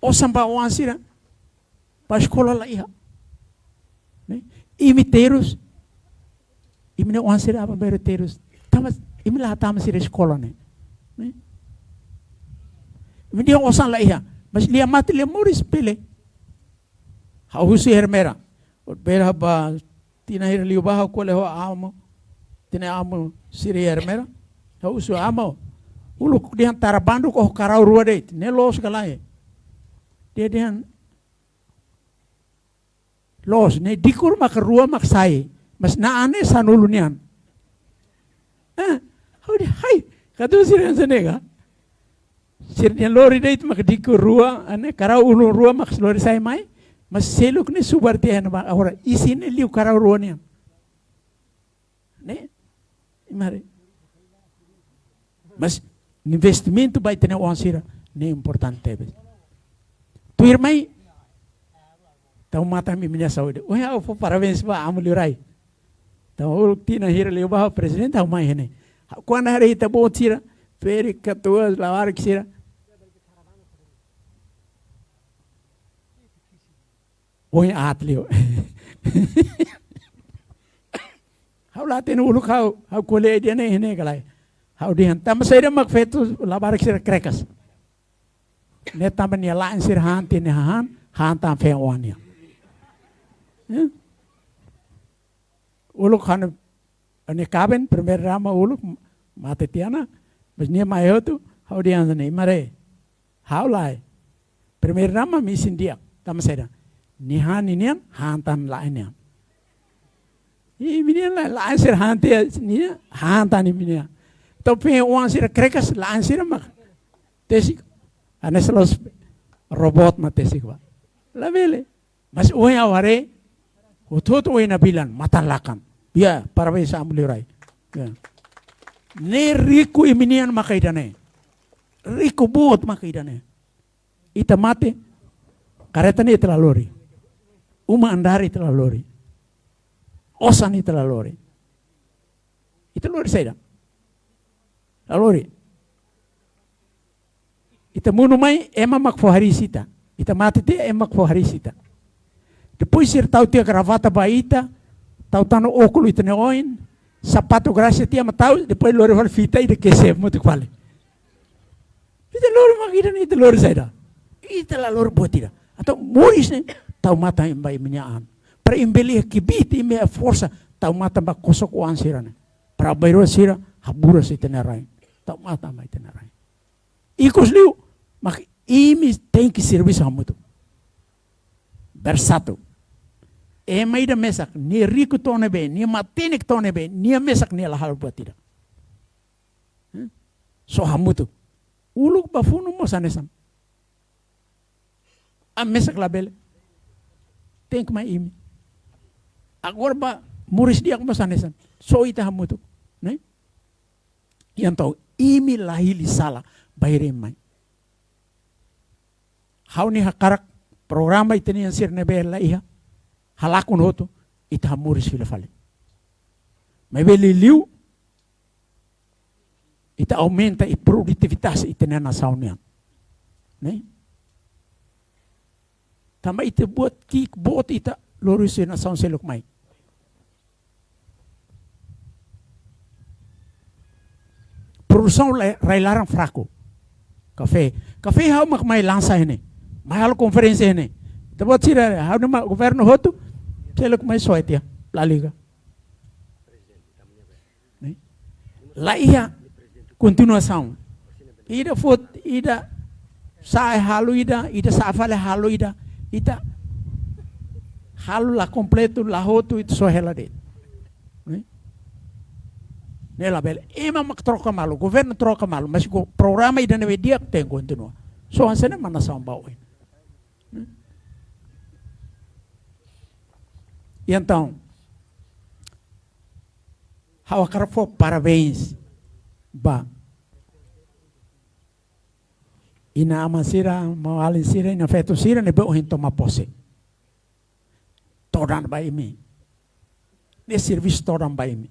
osan ba oan sira bá eskola la iha. Ne'e? Imi terus, imi-nia oan sira aban-bainrua terus. Tanba imi la hatama sira eskola ne'e. Ne'e? Imi dehan osan la iha. Mas lia mate lia moris bele. Ha'u husi Ermera. Bele ba tinan hira liubá ha'u ko'alia ho amu. Tinan amu sira Ermera. Ha'u husu amu. Uluk dehan tara banduk ho karau rua de'it. Ne'e loos ka lae? Nia dehan loos, ne'e dikur maka rua mak sai. Mas na'an ne'e sanulu nian. Eh, ha'u dehan, hai, kadu sira hanesan ne'e ka? Sira-nia lori de'it mak dikur rua, ne'e karau ulun rua mak lori sai mai, mas seluk ne'e subar tiha iha ne'ebá, agora isin ne'e liu karau rua nian. Ne'e? Imi haree. Mas investimentu ba ita-nia oan sira ne'e importante tebes. Tuirmai, tau matan ami-nia saúde. Ohin ha'u fó parabéns ba amu liurai. Tau uluk tinan hira liubá prezidente ha'u mai iha ne'e. Ha'u kuandu haree ita-boot sira, ferik, katuas, labarik sira. Ohin aat liu. Ha'u la hatene uluk ha'u, ha'u ko'alia dehan ne'e, ne'e ka lae. Ha'u dehan, tanba saida mak feto labarik sira krekas. Ne'e tanba nia la'en sira han tiha nia hahán, han tan feen-oan nian. Ya. Uluk ha'u-nia, ha'u-nia kaben, primeira dama uluk, mate tiha ona, mas nia mai hotu, ha'u dehan hanesan ne'e, Maria, ha'u lae. Primeira dama mak isin di'ak, tanba saida? Nia han ninian, han tan la'en nian. Imi-nian lae, la'en sira han tiha, nia han tan imi-nian. Entaun feen-oan sira krekas, la'en sira mak tesik. Hanesan la'ós robot mak tesik ba. Labele. Mas ohin ha'u haree, hotu-hotu ohin nabilan, matan lakan. Ya, parabéns Amu Liurai. Ya. Ne'e riku imi-nian maka ida-ne'e. Riku boot maka ida-ne'e. Ita mate, karreta ne'e ita la lori. Uma andar ita la lori. Osan ita la lori. Ita lori saida? La lori. Ita monu mai, ema mak fó hariis ita. Ita mate tiha, ema mak fó hariis ita. Depois sira tau tiha gravata ba ita, tau tan ókulu ita-nia oin, sapatu grasa tiha mak tau, depois lori fali fita ida kese motu fali. Ita lori mak ida-ne'e, ita lori saida? Ita la lori buat ida. Entaun moris ne'e, tau matan ba imi-nia an. Para imi bele iha kbiit, imi iha forsa, tau matan ba kosok-oan sira-ne'e. Para bainrua sira, haburas ita-nia rain. Tau matan ba ita-nia rain. Ikus liu, mak imi tenke servisu hamutuk. Bersatu. Ema ida mesak, nia riku to'o ne'ebé, nia matenek to'o ne'ebé, nia mesak nia la halo buat ida. Hmm? Só hamutuk. Uluk ba funu mós hanesan. Ami mesak labele. Tenke mai imi. Agora ba moris di'ak mós hanesan. Só ita hamutuk, ne'e? Entaun, imi la hili sala, bainrua imi mai. Ha'u-nia hakarak programa ita-nian sira ne'ebé la iha, halakon hotu, ita hamoris fila fali. Maibé liuliu, ita aumenta i produtivitas ita-nia nasaun nian. Ne'e? Tanba ita buat ki'ik boot ita lori husi nasaun seluk mai. Produsaun la-, rai-laran fraku. Kafé. Kafé ha'u mak mai lansa iha ne'e. Mai halo konferénsia iha ne'e. Ita-boot sira, ha'u-nia ma-, governu hotu, seluk mai soe tiha. La liga. Ne'e? La iha kontinuasaun. Ida foti, ida sa'e halo ida, ida sa'e fali halo ida, ita halo la kompletu, la hotu, ita só hela de'it. Ne'e? Ne'e labele. Ema mak troka malu, governu troka malu, mas go-, programa ida ne'ebé di'ak tenke kontinua. Só hanesan ne'e mak nasaun ba oin. Ne'e? Entaun, ha'u hakarak fó parabéns ba inan-aman sira, maun-alin sira, inan-feton sira ne'ebé ohin toma pose. Todan ba imi. Ne'e servisu todan ba imi.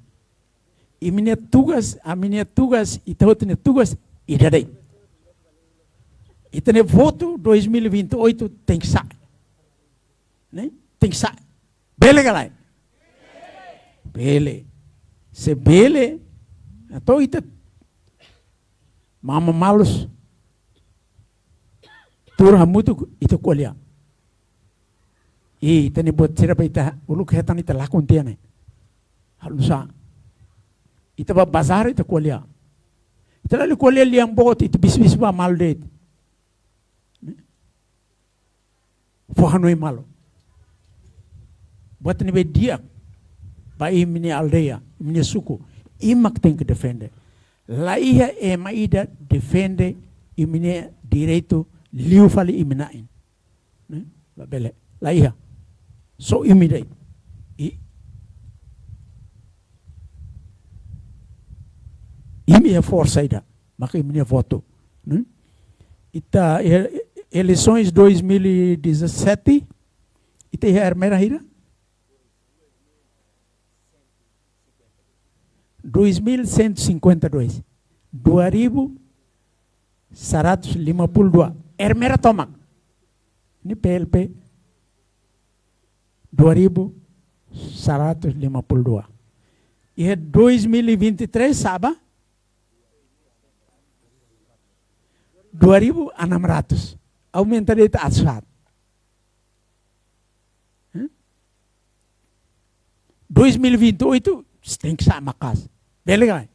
Imi-nia tugas, ami-nia tugas, ita hotu nia tugas, ida de'it. Ita-nia votu dois mil e vinte e oito tenke sa'e. Ne'e? Tenke sa'e. Bele ka lae? Bele. Se bele, entaun ita mama malus, tuur hamutuk ita ko'alia. I ita-nia buat sira ba ita uluk hetan ita lakon tiha ne'e. Halo nusá? Ita ba bazár ita ko'alia. Ita la ko'alia lian boot ita bis-bis ba malu de'it. Fó hanoin malu. Buat ne'ebé di'ak ba imi-nia aldeia, imi-nia suku, imi mak tenke defende. La iha ema ida defende imi-nia direitu liu fali imi na'in. Ne'e? Labele. La iha. Só imi de'it. I imi iha forsa ida. Maka imi-nia votu. Ne'e? Ita, e-, eleisoens dois mil e dezassete, ita iha Ermera hira? Dois mil cento e cinquenta e dois. Dua ribu seratus lima puluh dua. Ermera tomak. Ne'e P L P. dua ribu seratus lima puluh dua. Iha dois mil e vinte e três sa'e ba dua ribu enam ratus. Aumenta de'it atus haat. Hã? Dois mil e vinte e oito tenke sa'e maka'as. Bele ka lae?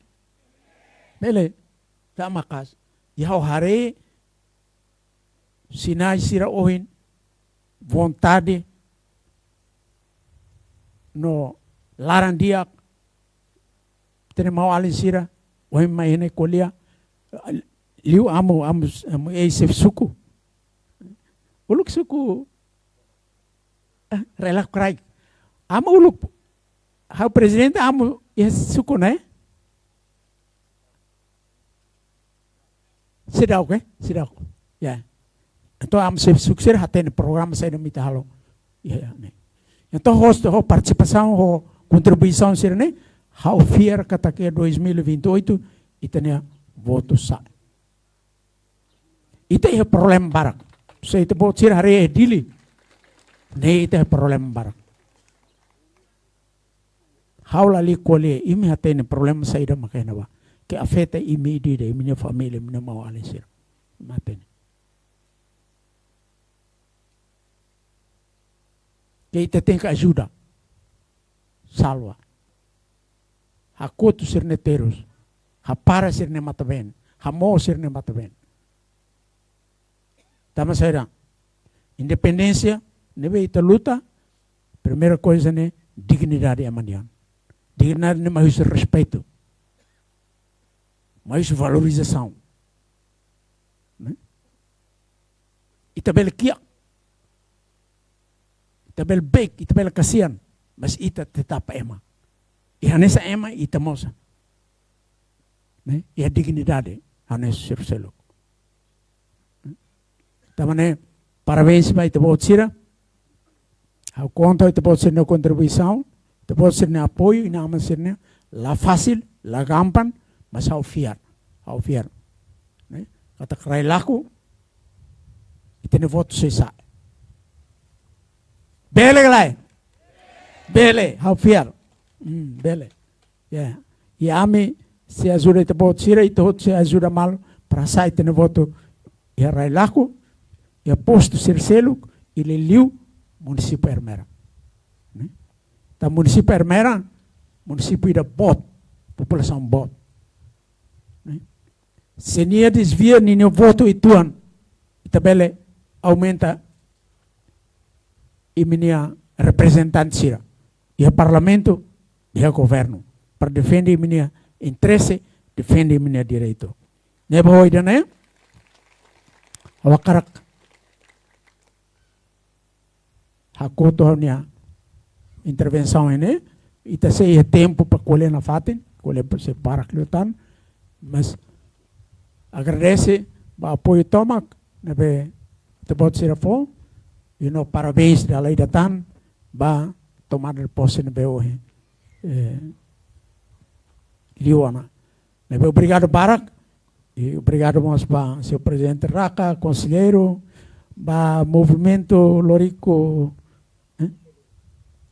Bele. Sa'e maka'as. I ha'u haree sinál sira ohin, vontade no laran-di'ak, ita-nia maun-alin sira, ohin mai ne'e ko'alia, liu amu, amu, amu eis-xefe suku. Uluk suku, eh, Rai-Laku kraik. Amu uluk, ha'u prezidente amu iha suku ne'e? Seidauk, eh? Seidauk. Ya. Entaun, amu xefe suku sira hatene programa saida mak ita halo. Ya, ya, ne'e. Entaun, ho, ho partisipasaun, ho kontribuisaun sira-ne'e, ha'u fiar katak iha dois mil e vinte e oito, ita-nia votu sa'e. Ita iha problema barak. Se ita-boot sira haree iha Dili, ne'e ita iha problema barak. Ha'u lalika ko'alia, imi hatene problema saida maka iha ne'ebá ke afeta imi ida-idak, imi-nia família, imi-nia maun-alin sira. Imi hatene. Ke ita tenke ajuda. Salva. Hakotu sira-nia terus. Hapara sira-nia matan-been. Hamoos sira-nia matan-been. Tanba saida? Independénsia ne'ebé ita luta, primeira coisa ne'e dignidade ema nian. Dignidade ne'e mai husi respeitu, mai husi valorizasaun. Ne'e? Ita bele kiak, ita bele beik, ita bele kasian, mas ita tetap ema. I hanesan ema ita mós, ne'e, iha dignidade hanesan sira seluk. Tanba ne'e, parabéns ba ita-boot sira. Ha'u konta ita-boot sira-nia kontribuisaun, ita-boot sira-nia apoiu, inan-aman sira-nia, la fasil, la gampang, mas ha'u fiar, ha'u fiar, ne'e, katak Rai-Laku, ita-nia votu sei sa'e. Bele ka lae? Bele, ha'u fiar. Hmm, bele. Ya. I ami sei ajuda ita-boot sira, ita hotu sei ajuda malu, para sa'e ita-nia votu iha Rai-Laku, iha postu sira seluk, i liuliu munisípiu Ermera. Ne'e? Tanba munisípiu Ermera, munisípiu ida boot, populasaun boot. Ne'e? Se nia dezvia ninia votu uitoan, ita bele aumenta imi-nia reprezentante sira iha parlamentu, iha governu, para defende imi-nia interese, defende imi-nia direitu. Ne'ebé ho ida-ne'e, ha'u hakarak hakotu ha'u-nia intervensaun ne'e, ita sei iha tempu para ko'alia nafatin, ko'alia para sei barak liután, mas agradese ba apoiu tomak ne'ebé ita-boot sira fó, i no parabéns dala ida tan ba tomada de pose ne'ebé ohin, eh, liu ona. Ne'ebé obrigadu barak, i obrigadu mós ba señór prezidente Raka, konselleiru, ba movimentu Loriku, eh?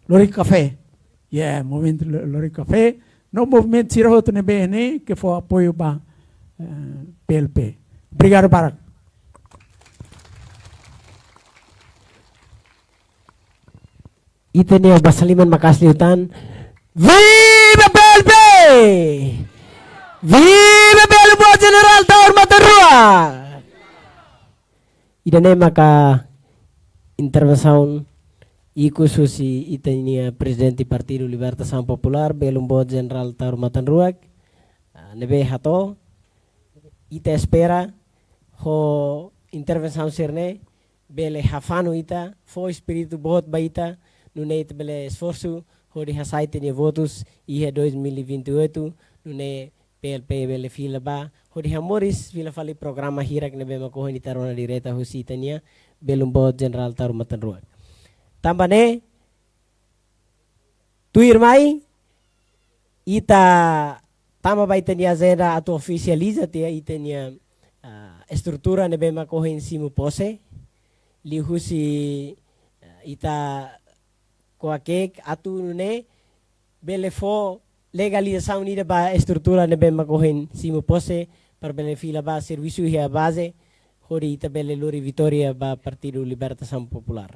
Loriku Kafé. Ya, movimentu Lo-, Loriku Kafé. No movimentu sira hotu ne'ebé ne'e ke fó apoiu ba, eh, P L P. Obrigadu barak. Ita-nia basa liman maka'as liután. Viva P L P! Viva Belu Boot Jenerál Taur Matan Ruak! Ida-ne'e maka intervensaun ikus husi ita-nia prezidente Partidu Libertasaun Populár, Belu Boot Jenerál Taur Matan Ruak, ah, ne'ebé hato'o, ita espera ho intervensaun sira-ne'e bele hafanu ita, fó espíritu boot ba ita, nune'e ita bele esforsu hodi hasa'e ita-nia votus iha dois mil e vinte e oito, nune'e P L P bele fila ba, hodi hamoris fila fali programa hirak ne'ebé mak ohin ita rona direta husi ita-nia Belu Boot Jenerál Taur Matan Ruak. Tanba ne'e, tuirmai, ita tama ba ita-nia ajenda atu ofisializa tiha ita-nia, ah, estrutura ne'ebé mak ohin simu pose, liuhusi, ah, ita Ko'a Ke'ek atu nune'e bele fó legalizasaun ida ba estrutura ne'ebé mak ohin simu pose para bele fila ba servisu iha baze hodi ita bele lori vitória ba Partidu Libertasaun Populár.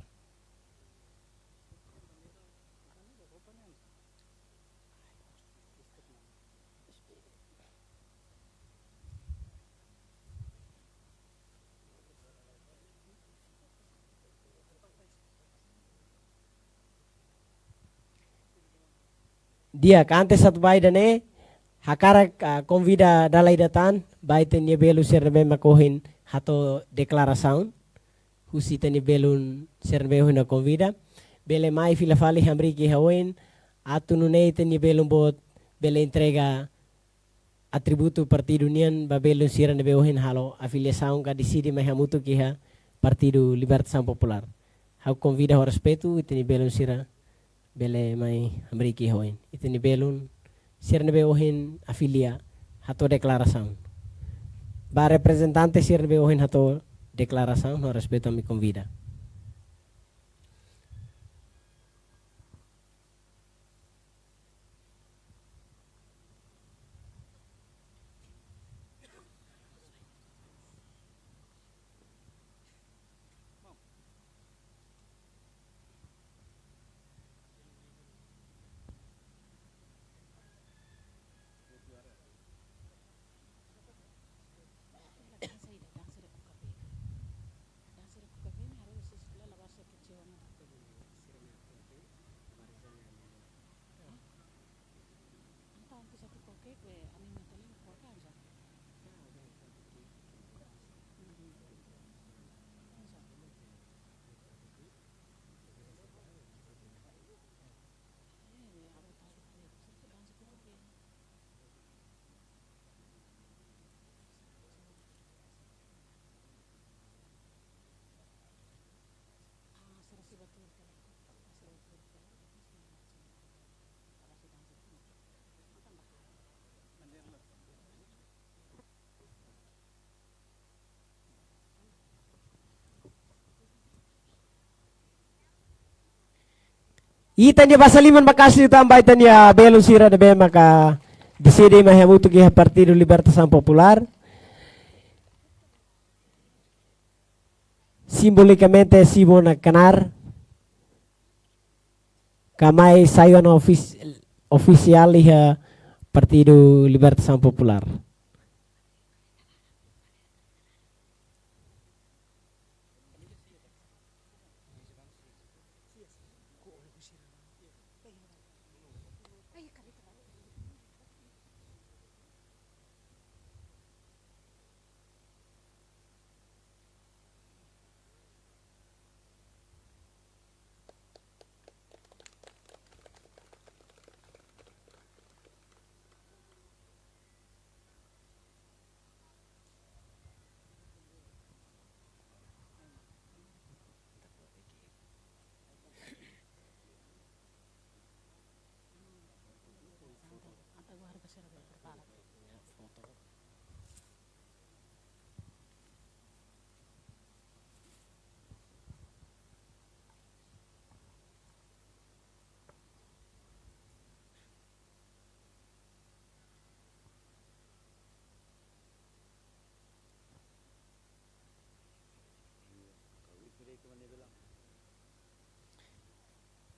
Di'ak, antes atu ba ida-ne'e, hakarak, ah, konvida dala ida tan ba ita-nia belun sira ne'ebé mak ohin hato'o deklarasaun. Husi ita-nia belun sira ne'ebé ohin ha'u konvida, bele mai fila fali hamriik iha oin, atu nune'e ita-nia belun boot bele entrega atributu partidu nian ba belun sira ne'ebé ohin halo afiliasaun ka deside mai hamutuk iha Partidu Libertasaun Populár. Ha'u konvida ho respeitu ita-nia belun sira bele mai hamriik iha oin. Ita-nia belun sira ne'ebé ohin afilia hato'o deklarasaun. Ba reprezentante sira ne'ebé ohin hato'o deklarasaun, ho respeitu ami konvida. Ita-nia basa liman maka'as liután ba ita-nia belun sira ne'ebé maka deside mai hamutuk iha Partidu Libertasaun Populár. Simbolikamente simu ona knaar ka mai sai ona ofis-, ofisiál iha Partidu Libertasaun Populár.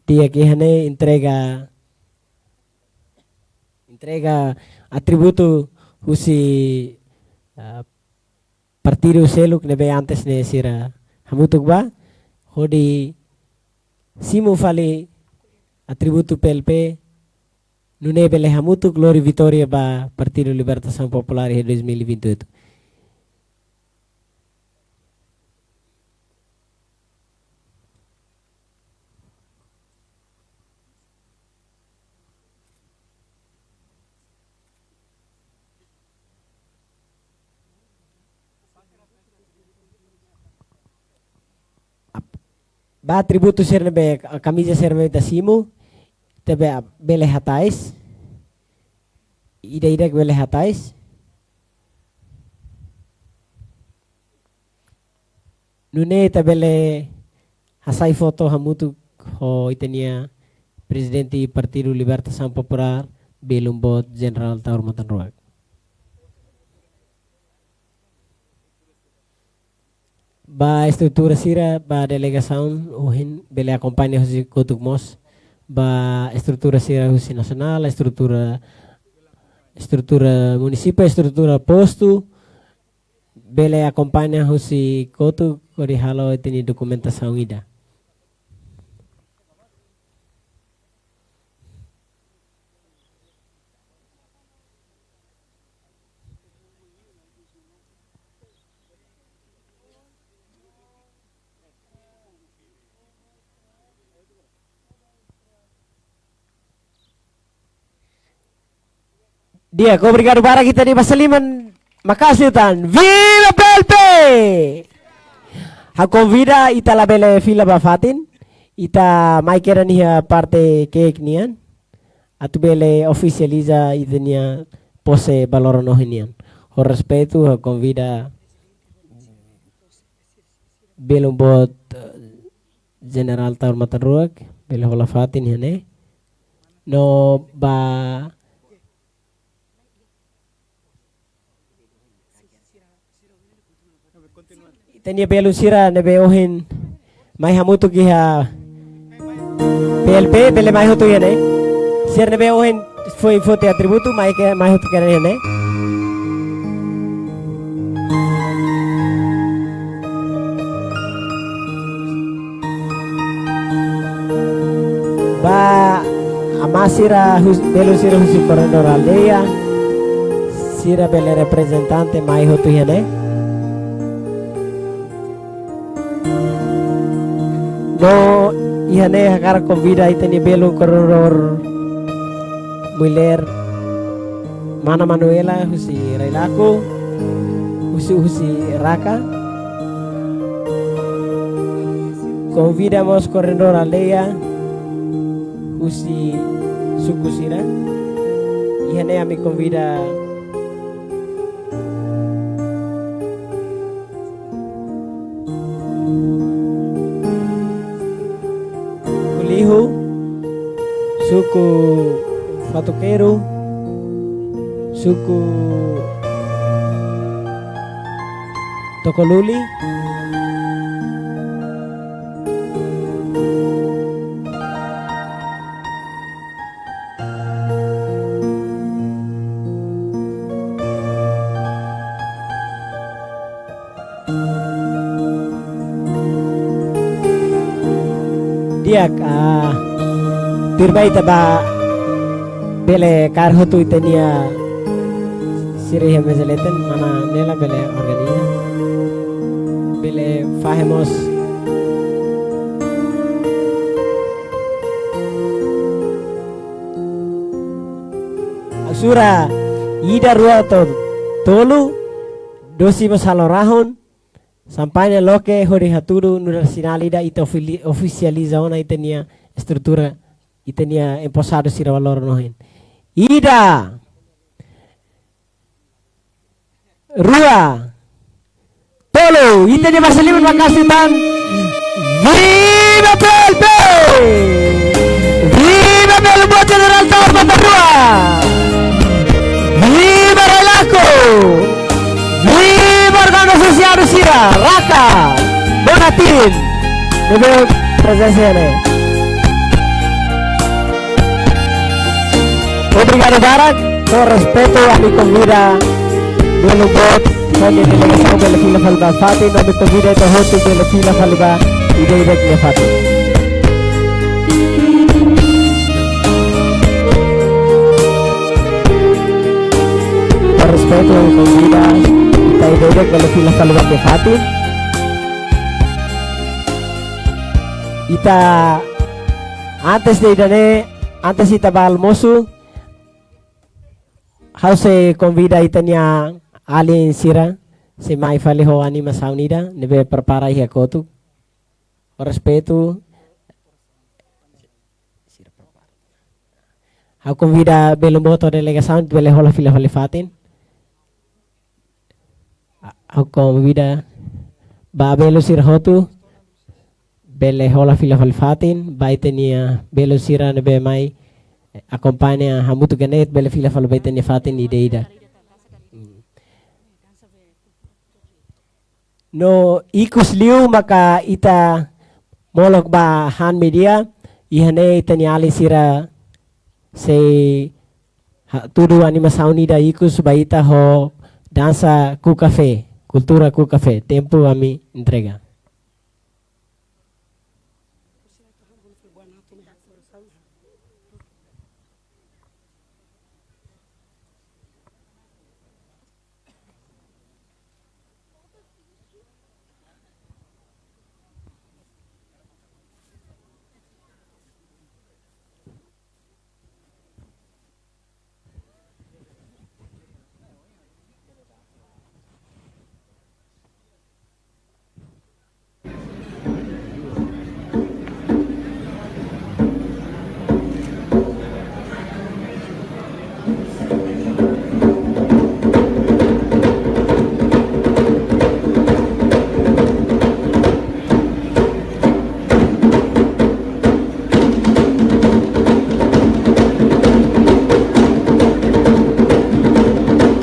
Di'ak, iha ne'e entrega, entrega atributu husi, ah, partidu seluk ne'ebé antes ne'e sira hamutuk ba, hodi simu fali atributu P L P, nune'e bele hamutuk lori vitória ba Partidu Libertasaun Populár iha dois mil e vinte e oito. Ap-, ba atributu sira ne'ebé, a, kamiza sira ne'ebé ita simu, ita be-, bele hatais. Ida-idak bele hatais. Nune'e ita bele hasai foto hamutuk ho ita-nia Prezidente Partidu Libertasaun Populár, belun boot Jenerál Taur Matan Ruak. Ba estrutura sira, ba delegasaun ohin bele akompaña husi kotuk mós, ba estrutura sira husi nasionál, estrutura, estrutura munisípiu, estrutura postu, bele akompaña husi kotuk hodi halo ita-nia dokumentasaun ida. Di'ak, obrigadu barak, ita-nia basa liman maka'as liután. Viva P L P! Ha'u konvida ita labele fila ba fatin, ita mai kedan iha parte keik nian, atu bele ofisializa ita-nia pose ba loron ohin nian. Ho respeitu, ha'u konvida belun boot, eh, Jenerál Taur Matan Ruak, bele hola fatin iha ne'e. No ba ita-nia belun sira ne'ebé ohin mai hamutuk iha P L P, bele mai hotu iha ne'e. Sira ne'ebé ohin foin foti atributu, mai ke, mai hotu kedan iha ne'e. Ba amá sira hus-, belun sira husi Koordenadór Aldeia, sira bele reprezentante mai hotu iha ne'e. No iha ne'e hakarak konvida ita-nia belun koordenadór mulher, mana Manuela husi Railaco, husi, husi Raka. Konvida mós koordenadór aldeia husi suku sira. Iha ne'e ami konvida Kulihu, suku Fatukeru, suku Tokoluli. Di'ak, ah, tuirmai ita bá bele kaer hotu ita-nia sira iha meza leten, mana Nela bele organiza, bele fahe mós. Sura, ida, rua, to'o tolu, dosi mós halo rahun, xampaña loke hodi hatudu nu'udar sinál ida ita ofili-, ofisializa ona ita-nia estrutura, ita-nia emposadu sira ba loron ohin. Ida, rua, tolu, ita-nia basa liman maka'as liután. Viva P L P! Viva Belun Boot Jenerál Taur Matan Ruak! Viva Railaco! Viva organizasaun sira, Raka, Bonatin, ne'ebé prezensa ne'e. Obrigadu barak, ho respeitu, ami konvida belun boot, ho nia delegasaun bele fila fali ba fatin, ami konvida ita hotu bele fila fali ba ida-idak nia fatin. Ho respeitu, ami konvida ita ida-idak bele fila fali ba nia fatin. Ita, antes de ida-ne'e, antes ita bá almosu, ha'u sei konvida ita-nia alin sira sei mai fali ho animasaun ida ne'ebé prepara iha kotuk. Ho respeitu, ha'u konvida belun boot ho delegasaun bele hola fila fali fatin. Ha'u konvida ba belun sira hotu bele hola fila fali fatin, ba ita-nia belun sira ne'ebé mai, eh, akompaña hamutuk iha ne'e, bele fila fali ba ita-nia fatin ida-idak. No ikus liu maka ita molok ba han media, iha ne'e ita-nia alin sira sei hatudu animasaun ida ikus ba ita ho dansa Ku Kafé, kultura Ku Kafé, tempu ami entrega.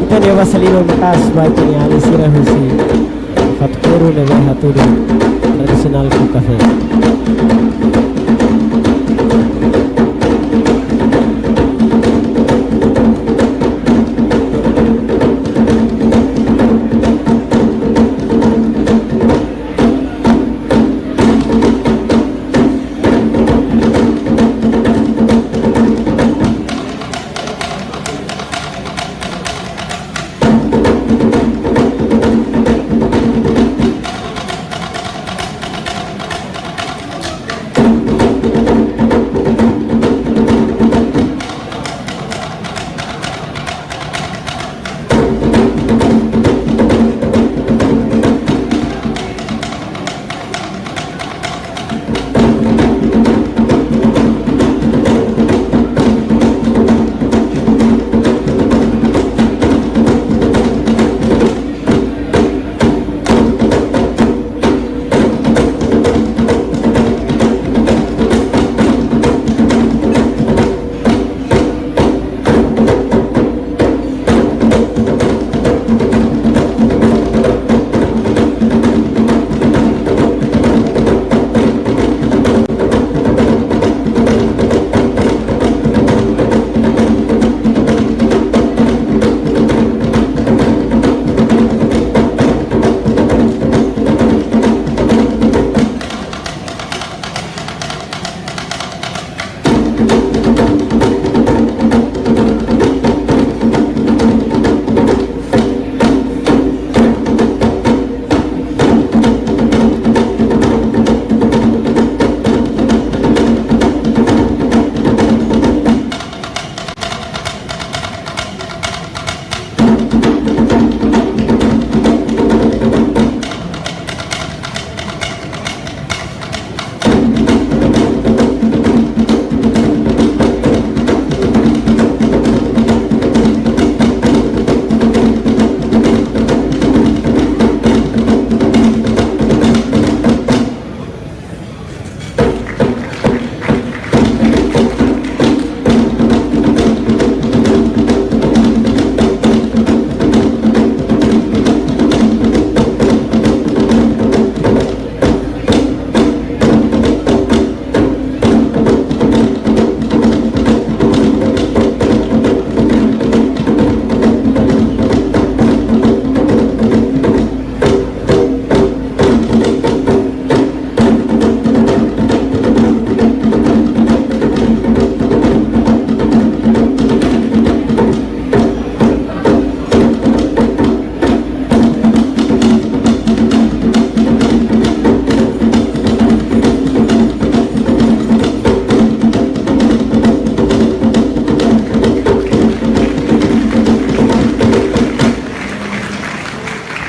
Ita-nia basa liman maka'as ba ita-nia alin sira husi fatuk Peru ne'ebé hatudu tradisionál Ku Kafé.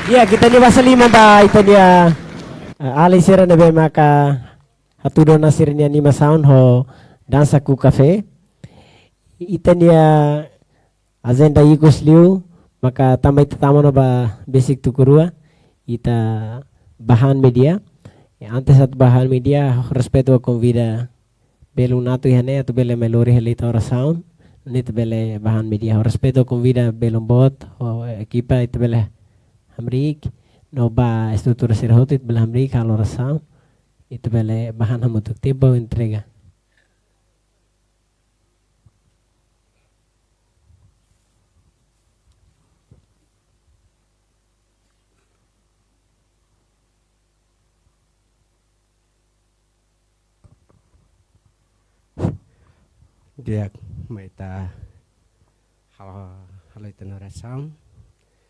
Ya, ita-nia basa liman ba ita-nia, eh, alin sira ne'ebé maka hatudu ona sira-nia animasaun ho dansa Ku Kafé. Ita-nia ajenda ikus liu, maka tanba ita tama ona ba besik tuku rua, ita ba han media. E antes atu ba han mídia, respeitu konvida belun atu iha ne'e atu bele mai lori hela ita orasaun. Ne'e ita bele ba han mídia, respeitu konvida belun boot, ho ekipa ita bele hamriik, no ba estrutura sira hotu ita bele hamriik halo orasaun, ita bele ba han hamutuk tiempu entrega. Di'ak, mai ita halo, halo ita-nia orasaun.